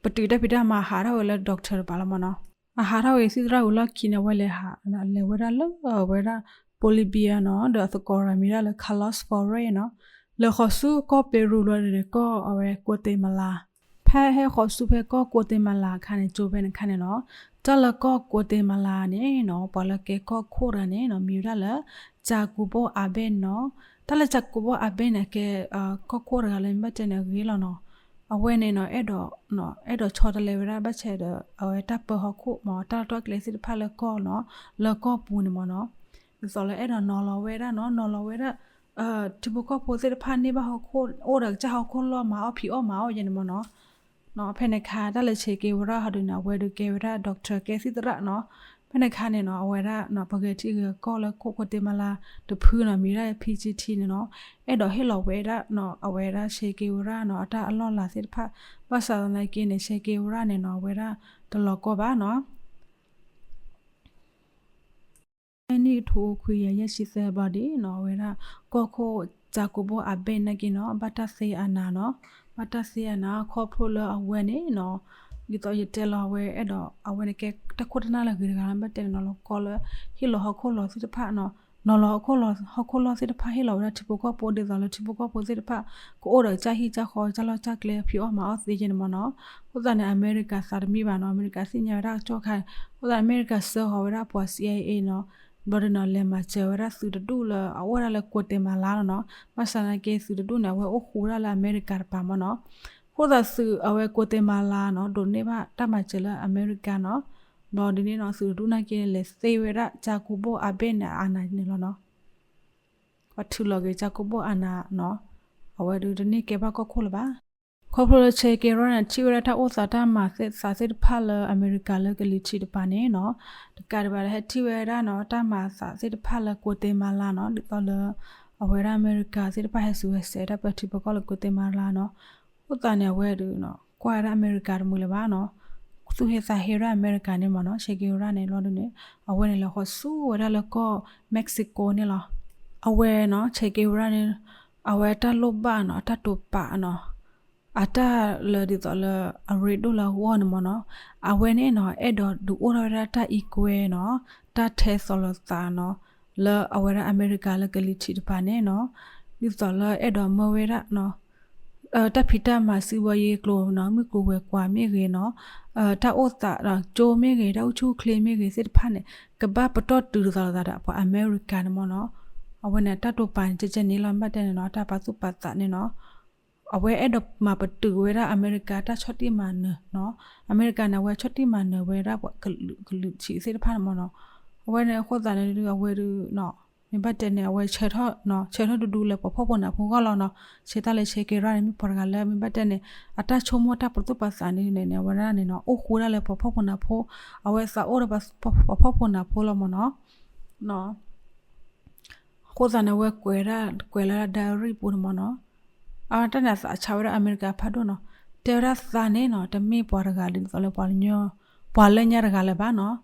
ပတုာ်တၢ်ဖံးတၢ်မၤဟးထီၣ်ဝဲလၢ doctor တပၤလီၤမ့ၢ်နီၤ. အဟးထီၣ်ဝဲသံၣ်သရၣ်ဝံၤလီၢ်ခံန့ၣ် အဝဲလဲၤဟး လဲၤဝဲဒၣ်လၢအဝဲဒၣ် Bolivia နီၤ, ဒီးအသကိးတဂၤမံၤဒၣ်လၢ Carlos Flores နီၤ, လဲၤဃီၤဆူကီၢ် Peru လီၤဒုးန့ၣ် ကီၢ်အဝဲ Guatemala. ဖဲဟဲဃီၤဆူဖဲကီၢ် Guatemala အခါန့ၣ် ကၠိဖဲန့ၣ်အခါန့ၣ်နီၤ, တၢ်လၢကီၢ် Guatemala န့ၣ်နီၤ ပှၤလၢကဲကီၢ်ခိၣ်တဂၤန့ၣ်နီၤ မံၤဝဲဒၣ်လၢ Jacobo Arbenz နီၤ. တၢ်လၢ Jacobo Arbenz န့ၣ် ကဲ ကီၢ်ခိၣ်တဂၤလၢမ့ၢ်ဘၣ်တဲန့ၣ်အဂ့ၤလီၤနီၤ. အဝဲန့ၣ်နီၤ အဲၣ်ဒိး အဲၣ်ဒိးဆီတလဲဝဲဒၣ်ဘၣ်ဆဲးဒီး အဝဲတၢ်ပၢဟီၣ်ခိၣ်မ့ၢ် တၢ်လီၢ်တၢ်ကျဲသ့ၣ်တဖၣ်လၢကီၢ်နီၤ လၢကီၢ်ပူၤန့ၣ်မ့ၢ်နီၤ. ဒ်သိးလၢအဲၣ်ဒိးနီၤလီၤဝဲဒၣ်နီၤ နီၤလီၤဝဲဒၣ် ထံဖိကီၢ်ဖိသ့ၣ်တဖၣ်န့ၢ်ဘၣ်ဟီၣ်ခိၣ် အိၣ်ဒီးကစၢ်ဟီၣ်ခိၣ်လီၢ်မၤအီၣ်ဖံးအီၣ်မၤအီၣ်ယဲန့ၣ်မ့ၢ်နီၤ. ဖဲန့ၣ်ခါ တၢ်လၢ Che Guevara ဟီဒုးန့ၣ် အဝဲဒုးကဲဝဲဒၣ် doctor ကဲသံၣ်သရၣ်နီၤ. ဖဲန့ၣ်ခါန့ၣ်နီၤ အဝဲဒၣ် ပှၤဂဲၤထံဂဲၤကီၢ်လၢကီၢ် Guatemala တဖုနီၤ မံၤဒၣ် Pinchetti န့ၣ်နီၤ အဲၣ်ဒိးဟ့ၣ်လီၤဝဲဒၣ် အဝဲဒၣ် Che Guevara နီၤ အတၢ်အလီၢ်အလၤသ့ၣ်တဖၣ်. ဘၣ်ဆၣ်သနာ်က့န့ၣ် Che Guevara န့ၣ်နီၤ အဝဲဒၣ်တလီၤကီဘၣ်နီၤ. ဖဲနံၣ်တကထိခွံကယၤယဲၢ်ဆံသၢဘျီဒ်နီၤ အဝဲဒၣ် ကီၢ်ခိၣ် Jacobo Arbenz နာ်က့နီၤ ဘၣ်တၢ်သ့အနးနီၤ, ဘၣ်တၢ်သ့အနး ခီဖျိလၢအဝဲန့ၣ်နီၤ ဒ်သိးယတဲလီၤ အဝဲအဲၣ်ဒိး အဝဲန့ၣ်ကဲတၢ်ခိၣ်တၢ်နၢ်လၢအဂ့ၤတဂၤလီၤ ဘၣ်တဲန့ၣ်နီၤ လီၤကီလၢ ဟ့ၣ်လီၤဟီၣ်ခိၣ်လီၤသ့ၣ်တဖၣ်နီၤ, နီၤလီၤဟီၣ်ခိၣ်လီၤသ့ၣ်တဖၣ် ဟ့ၣ်လီၤဝဲဒၣ်ထံဖိကီၢ်ဖိ ဒ်သိးလၢထံဖိကီၢ်ဖိသ့ၣ်တဖၣ် ကအိၣ်ဒီးကစၢ်ဟံၣ်ကစၢ်ဃီ ကစၢ်လီၢ်ကစၢ်ကျဲ ဖံးအီၣ်မၤအီၣ်သ့ယဲန့ၣ်မ့ၢ်နီၤ. အဃိသတးန့ၣ် အမဲရကၤသးတမံဘၣ်နီၤ, အမဲရကၤသ့ၣ်ညါဝဲဒၣ်ကစီၣ်ခါ, အဃိသတးန့ၣ် အမဲရကၤဆှၢဃီၤဝဲဒၣ်ပှၤ C I A နီၤ, ဘျီဒုးနီၤ လဲၤမၤစၢၤဝဲဒၣ်သုးတဒူၣ်လၢအအိၣ်ဝဲဒၣ်လၢ Guatemala လီၤနီၤ. ဘၣ်ဆၣ်သနာ်က့သုးတဒူၣ်န့ၣ် အဝဲအိၣ်ဃူဝဲဒၣ်လၢအမဲရကၤတပၤမ့ၢ်နီၤ. အဃိသတးသုးအဝဲ Guatemala နီၤ ဒိးန့ၢ်ဘၣ်တၢ်မၤစၢၤလၢအမဲရကၤနီၤ. ဘျီဒ်န့ၣ်နီၤ သုးတဒူၣ်နာ်က့လဲၤသ့ဝဲဒၣ် Jacobo Arbenz န့ၣ် အာဏာ န့ၣ်လီၤနီၤ. ပှၤထုးလီၤက့ၤ Jacobo အာဏာနီၤ, အဝဲဒုးတန့ၢ်ကဲဘၣ်ကီၢ်ခိၣ်လၢၤဘၣ်. ခီဖျိလၢ Che Guevara န့ၣ် ထံၣ်ဝဲဒၣ်တၢ်အိၣ်သးတၢ်မၤသးသ့ၣ်တဖၣ်လၢအမဲရကၤလၢကလံၤထံးတပၤန့ၣ်နီၤ, တကးဒံးဘၣ်ဒီးဟဲထံၣ်ဝဲဒၣ်နီၤ တၢ်မၤသးသ့ၣ်တဖၣ်လၢ Guatemala နီၤ, ဒ်သိးလၢ အဝဲဒၣ်အမဲရကၤသ့ၣ်တဖၣ်ဟဲစူၤဟဲစဲးတၢ်ပၢထံပၢကီၢ်လၢ Guatemala နီၤ. အဃိသတးန့ၣ် အဝဲဒုး ကွၢ်ဝဲဒၣ်အမဲရကၤတမုာ်လၢၤဘၣ်နီၤ, သူၣ်ဟ့သးဟ့ဝဲဒၣ်အမဲရကၤန့ၣ်မ့ၢ်နီၤ. Che Guevara န့ၣ် လီၤဒုးန့ၣ် အဝဲန့ၣ်လဲၤဃီၤဆူဝဲဒၣ်လၢကီၢ် Mexico န့ၣ်လီၤ. အဝဲနီၤ Che Guevara န့ၣ် အဝဲတၢ်လိၣ်ဘၣ်နီၤ အတၢ်တိာ်ပာ်နီၤ အတၢ်လၢဒ်သိးလၢအရ့ဒိၣ်လၢအဂီၢ်န့ၣ်မ့ၢ်နီၤ, အဝဲန့ၣ်နီၤ အဲၣ်ဒိးဒုးအိၣ်ထီၣ်ဝဲဒၣ်တၢ်အံးကွဲနီၤ, တၢ်ထဲသိးလိာ်သးနီၤ, လၢအဝဲဒၣ်အမဲရကၤလၢကလံၤထံးတပၤန့ၣ်နီၤ, ဒ်သိးလၢအဲၣ်ဒိးမၢဝဲဒၣ်နီၤ တၢ်ဖံးတၢ်မၤစုဘီယ့ကျိၤနီၤ, မုၢ်ကျိၤဝဲၤကွာ်မ့ၢ်ဂ့ၤနီၤ, တၢ်အိၣ်သးဒီးကၠိမ့ၢ်ဂ့ၤ, တၢ်အိၣ်ဆူၣ်အိၣ်ချ့မ့ၢ်ဂ့ၤသ့ၣ်တဖၣ်န့ၣ် ကဘၣ်ပတီၢ်တုၤဒ်သိးလိာ်သးဒီးပှၤအမဲရကၤန့ၣ်မ့ၢ်နီၤ. အဝဲန့ၣ် တၢ်တိာ်ပာ်န့ၣ် ကဲကဲန့ၣ်လီၤ ဘၣ်တဲန့ၣ်နီၤ, တၢ်ပာ်သူၣ်ပာ်သးန့ၣ်နီၤ. အဝဲအဲၣ်ဒိးမၤပတုာ်ဝဲဒၣ်အမဲရကၤတၢ်ဆီၣ်တံၢ်မၤနၢၤနီၤ. အမဲရကၤန့ၣ် အဝဲဆီၣ်တံၢ်မၤနၢၤဝဲဒၣ်ပှၤကလုာ် ကလုာ်ထံးသ့ၣ်တဖၣ်န့ၣ်မ့ၢ်နီၤ. အဝဲန့ၣ်အဃိသတးန့ၣ်ဒုး အဝဲဒုး မ့ၢ်ဘၣ်တဲန့ၣ် အဝဲဆၢထၢၣ်နီၤ, ဆၢထၢၣ်ဒူဒူလၢပှၤဖှီၣ်ဖိနၢ်ဖိအဂီၢ်လီၤနီၤ. ဆၢတၢ်လၢ Che Guevara န့ၣ် မ့ၢ်ပှၤတဂၤလၢ မ့ၢ်ဘၣ်တဲန့ၣ် အတၢ်ဆိကမိၣ်တၢ်ပာ်သူၣ်ပာ်သးန့ၣ်န့ၣ် အဝဲဒၣ်န့ၣ်နီၤ အိၣ်ဃူဒၣ်လၢပှၤဖှီၣ်ဖိနၢ်ဖိ, အဝဲသးအိၣ်ဒီးပှၤဖှီၣ်ဖိနၢ်ဖိလီၤမ့ၢ်နီၤ. အဃိသတးန့ၣ် အဝဲကွဲးဒၣ် ကွဲးလီၤဒၣ် diary ပူၤန့ၣ်မ့ၢ်နီၤ. အတၢ်န့ၣ်အသးဆါဝဲဒၣ်အမဲရကၤဖးဒိၣ်နီၤ. တဲဝဲဒၣ်သးန့ၣ်နီၤ တမ့ၢ်ပှၤတဂၤဒ်သိးလၢ ပှၤလၢညါတဂၤလၢၤဘၣ်နီၤ.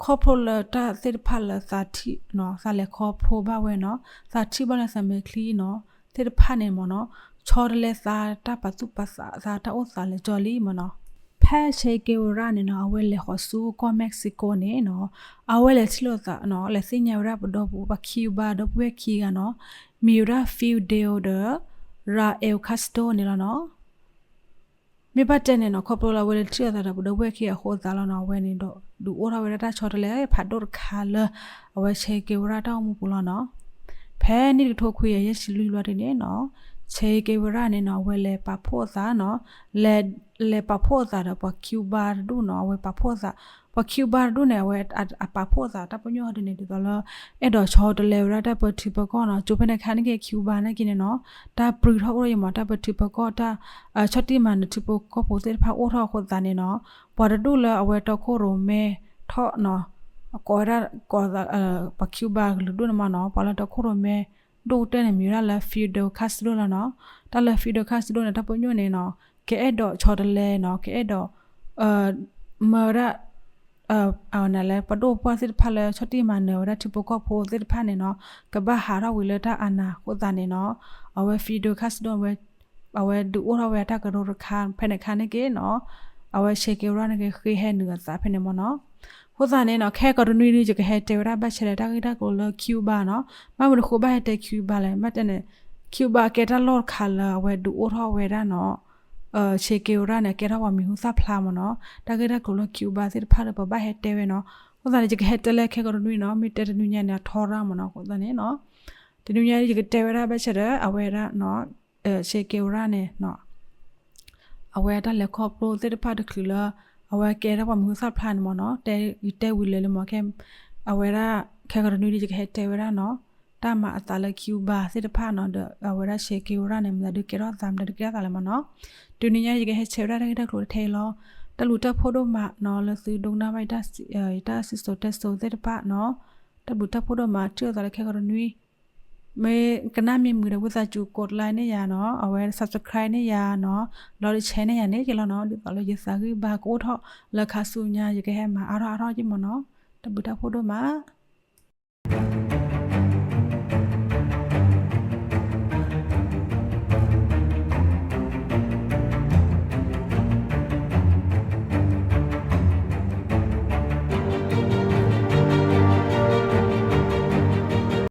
ခီဖျိလၢတၢ်သ့ၣ်တဖၣ်လၢသးထံၣ်နီၤ သးလဲၤခီဖျိဘၣ်ဝဲနီၤ, သးထံၣ်ဘၣ်လၢသးမဲာ်ချံနီၤ သ့ၣ်တဖၣ်န့ၣ်မ့ၢ်နီၤ, ဆီတလဲသးတၢ်ပာ်သူၣ်ပာ်သး သးတၢ်အိၣ်သးလၢာ်ကၠီလံမ့ၢ်နီၤ. ဖဲ Che Guevara န့ၣ်နီၤ အဝဲလဲၤဃီၤဆူကီၢ် Mexico န့ၣ်နီၤ, အဝဲလဲၤထံၣ်လိာ်သးနီၤ လဲၤသ့ၣ်ညါဝဲဒၣ်ပဒီပုၢ်ဝဲၢ် Cuba ဒီပုၢ်ဝဲၢ်ခံဂၤနီၤ, မံၤဝဲဒၣ် Fidel ဒီး Raúl Castro န့ၣ်လီၤနီၤ. မ့ၢ်ဘၣ်တဲန့ၣ်နီၤ ခီဖျိလၢအဝဲလဲၤထံၣ်အသးဒီးပဒိၣ်ဝဲၢ်ခံအဃိသးလီၤနီၤ အဝဲန့ၣ်ဒီး ဒုးအိၣ်ထီၣ်ဝဲဒၣ်တၢ်ဆီတလဲဖးဒိၣ်တခါလၢ အဝဲ Che Guevara တၢ်အိၣ်မူပူၤလီၤနီၤ. ဖဲနံၣ်တကထိခွံကယၤယဲၢ်ဆံလွံၢ်လီၤဒ်န့ၣ်နီၤ Che Guevara န့ၣ်နီၤ အဝဲလဲၤပာ်ဖှိၣ်အသးနီၤ လဲၤ လဲၤပာ်ဖှိၣ်အသးဒီးပှၤ Cuba တဒူၣ်နီၤ အဝဲပာ်ဖှိၣ်အသး ပှၤ Cuba တဒူၣ်န့ၣ် အဝဲအပာ်ဖှိၣ်အသးတၢ်ပညိၣ်ဟီဒ်န့ၣ် ဒ်သိးလၢ အဲၣ်ဒိးဆီတလဲဝဲဒၣ်တၢ်ပၢထံပၢကီၢ်နီၤ ကၠိဖဲန့ၣ်ခါန့ၣ်က့ Cuba နာ်က့န့ၣ်နီၤ တၢ်ပြံထီၣ်အိၣ်ထီၣ်ယမး တၢ်ပၢထံပၢကီၢ် တၢ်ဆီၣ်တံၢ်မၤနၢၤထံဖိကီၢ်ဖိသ့ၣ်တဖၣ်အိၣ်ထီၣ်အဃိသတးန့ၣ်နီၤ ပှၤတဒူၣ်လၢအဝဲတီခိၣ်ရိၣ်မဲထီၣ်နီၤ ကိးဝဲဒၣ် ကိး ပှၤ Cuba ကလုာ်ဒူၣ်န့ၣ်မးနီၤ ပှၤလၢတီခိၣ်ရိၣ်မဲဒိၣ်ကတၢၢ်န့ၣ် မ့ၢ်ဝဲဒၣ်လၢ Fidel Castro လီၤနီၤ. တၢ်လၢ Fidel Castro န့ၣ် တၢ်ပညိၣ်န့ၣ်နီၤ ကအဲၣ်ဒိးဆီတလဲနီၤ ကအဲၣ်ဒိး မၢဝဲဒၣ် အဝဲန့ၣ်လၢ ပဒိၣ်ပပှၢ်သ့ၣ်တဖၣ်လၢဆီၣ်တံၢ်မၤနၢၤဝဲဒၣ်ထံဖိကီၢ်ဖိသ့ၣ်တဖၣ်န့ၣ်နီၤ ကဘၣ်ဟးထီၣ်ဝံၤလၢတၢ်အနၢ်အဃိသတးန့ၣ်နီၤ အဝဲ Fidel Castro အဝဲဒုးအိၣ်ထီၣ်ဝဲတၢ်ကရၢတခါ ဖဲန့ၣ်ခါန့ၣ်က့နီၤ အဝဲ Che Guevara န့ၣ်က့ ဃ့ဟဲနုာ်အသးဖဲန့ၣ်မးနီၤ. အဃိသတးန့ၣ်နီၤ ခဲကီးတနွံဒ် ယကဟဲတဲဝဲဒၣ်ဘၣ်ဆၣ်ဒီး တၢ်ဂ့ၢ်တၢ်ကျိၤလၢ Cuba နီၤ ဘၣ်မနုၤဃိဘၣ်ဟဲတဲ Cuba လဲၣ် ဘၣ်တဲန့ၣ် Cuba ကဲတၢ်လီၢ်တခါလၢအဝဲဒုးအိၣ်ထီၣ်ဝဲဒၣ်နီၤ Che Guevara န့ၣ် ကဲထီၣ်ပှၤမံၤဟူသၣ်ဖျါမးနီၤ တၢ်ဂ့ၢ်တၢ်ကျိၤလၢ Cuba သ့ၣ်တဖၣ်ဒီး ပဘၣ်ဟဲတဲဝဲနီၤ. အဃိသတးန့ၣ် ယကဟဲတဲလၢခဲကီးတနွံနီၤ မ့ၢ်တဲတနွံညါန့ၣ် အထီရၣ်မးနီၤ အဃိသတးန့ၣ်နီၤ တနွံညါဒ် ယကတဲဝဲဒၣ်ဘၣ်ဆၣ်ဒီး အဝဲဒၣ် Che Guevara န့ၣ် အဝဲတၢ်လဲၤခီဖျိသ့ၣ်တဖၣ်တချုးလၢ အဝဲကဲထီၣ်ပှၤမံၤဟူသၣ်ဖျါန့ၣ်မးနီၤ တဲ ယတဲဝံၤလၢာ်လံမး ခဲ အဝဲဒၣ် ခဲကီးတနွံဒ် ယကဟဲတဲဝဲဒၣ်နီၤ တၢ်မၤအသးလၢ Cuba သ့ၣ်တဖၣ်နီၤ ဒီးအဝဲဒၣ် Che Guevara န့ၣ် မတၤဒုးကဲထီၣ်သး မတၤဒုးကဲထီၣ်သးလဲၣ်မးနီၤ. တနွံညါ ယကဟဲဆဲးဝဲဒၣ်တၢ်ဂ့ၢ်တၢ်ကျိၤထဲအံၤလီၤ. တၢ်ဘျုးတၢ်ဖှိၣ်ဒိၣ်မးနီၤ လၢသုဒိကနၣ်ဘၣ် ယတၢ်စံၣ်စိၤတဲစိၤသ့ၣ်တဖၣ်နီၤ တၢ်ဘျုးတၢ်ဖှိၣ်ဒိၣ်မး ထံၣ်လိာ်သးလၢခဲကီးတနွံ မ့ၢ်ကနၣ်မ့ၢ်မုာ်ဒီး ဝံသးစူၤ ကိး like န့ၢ်ယၤနီၤ အဝဲ subscribe န့ၢ်ယၤနီၤ ဒီး share န့ၢ်ယၤန့ၣ်က့လီၤနီၤ ဒ်သိးလၢယသးဂံၢ်ဘါကအိၣ်ထီၣ်လၢခါဆူညါ ယကဟဲမၤအါထီၣ်အါထီၣ်က့မးနီၤ တၢ်ဘျုးတၢ်ဖှိၣ်ဒိၣ်မး.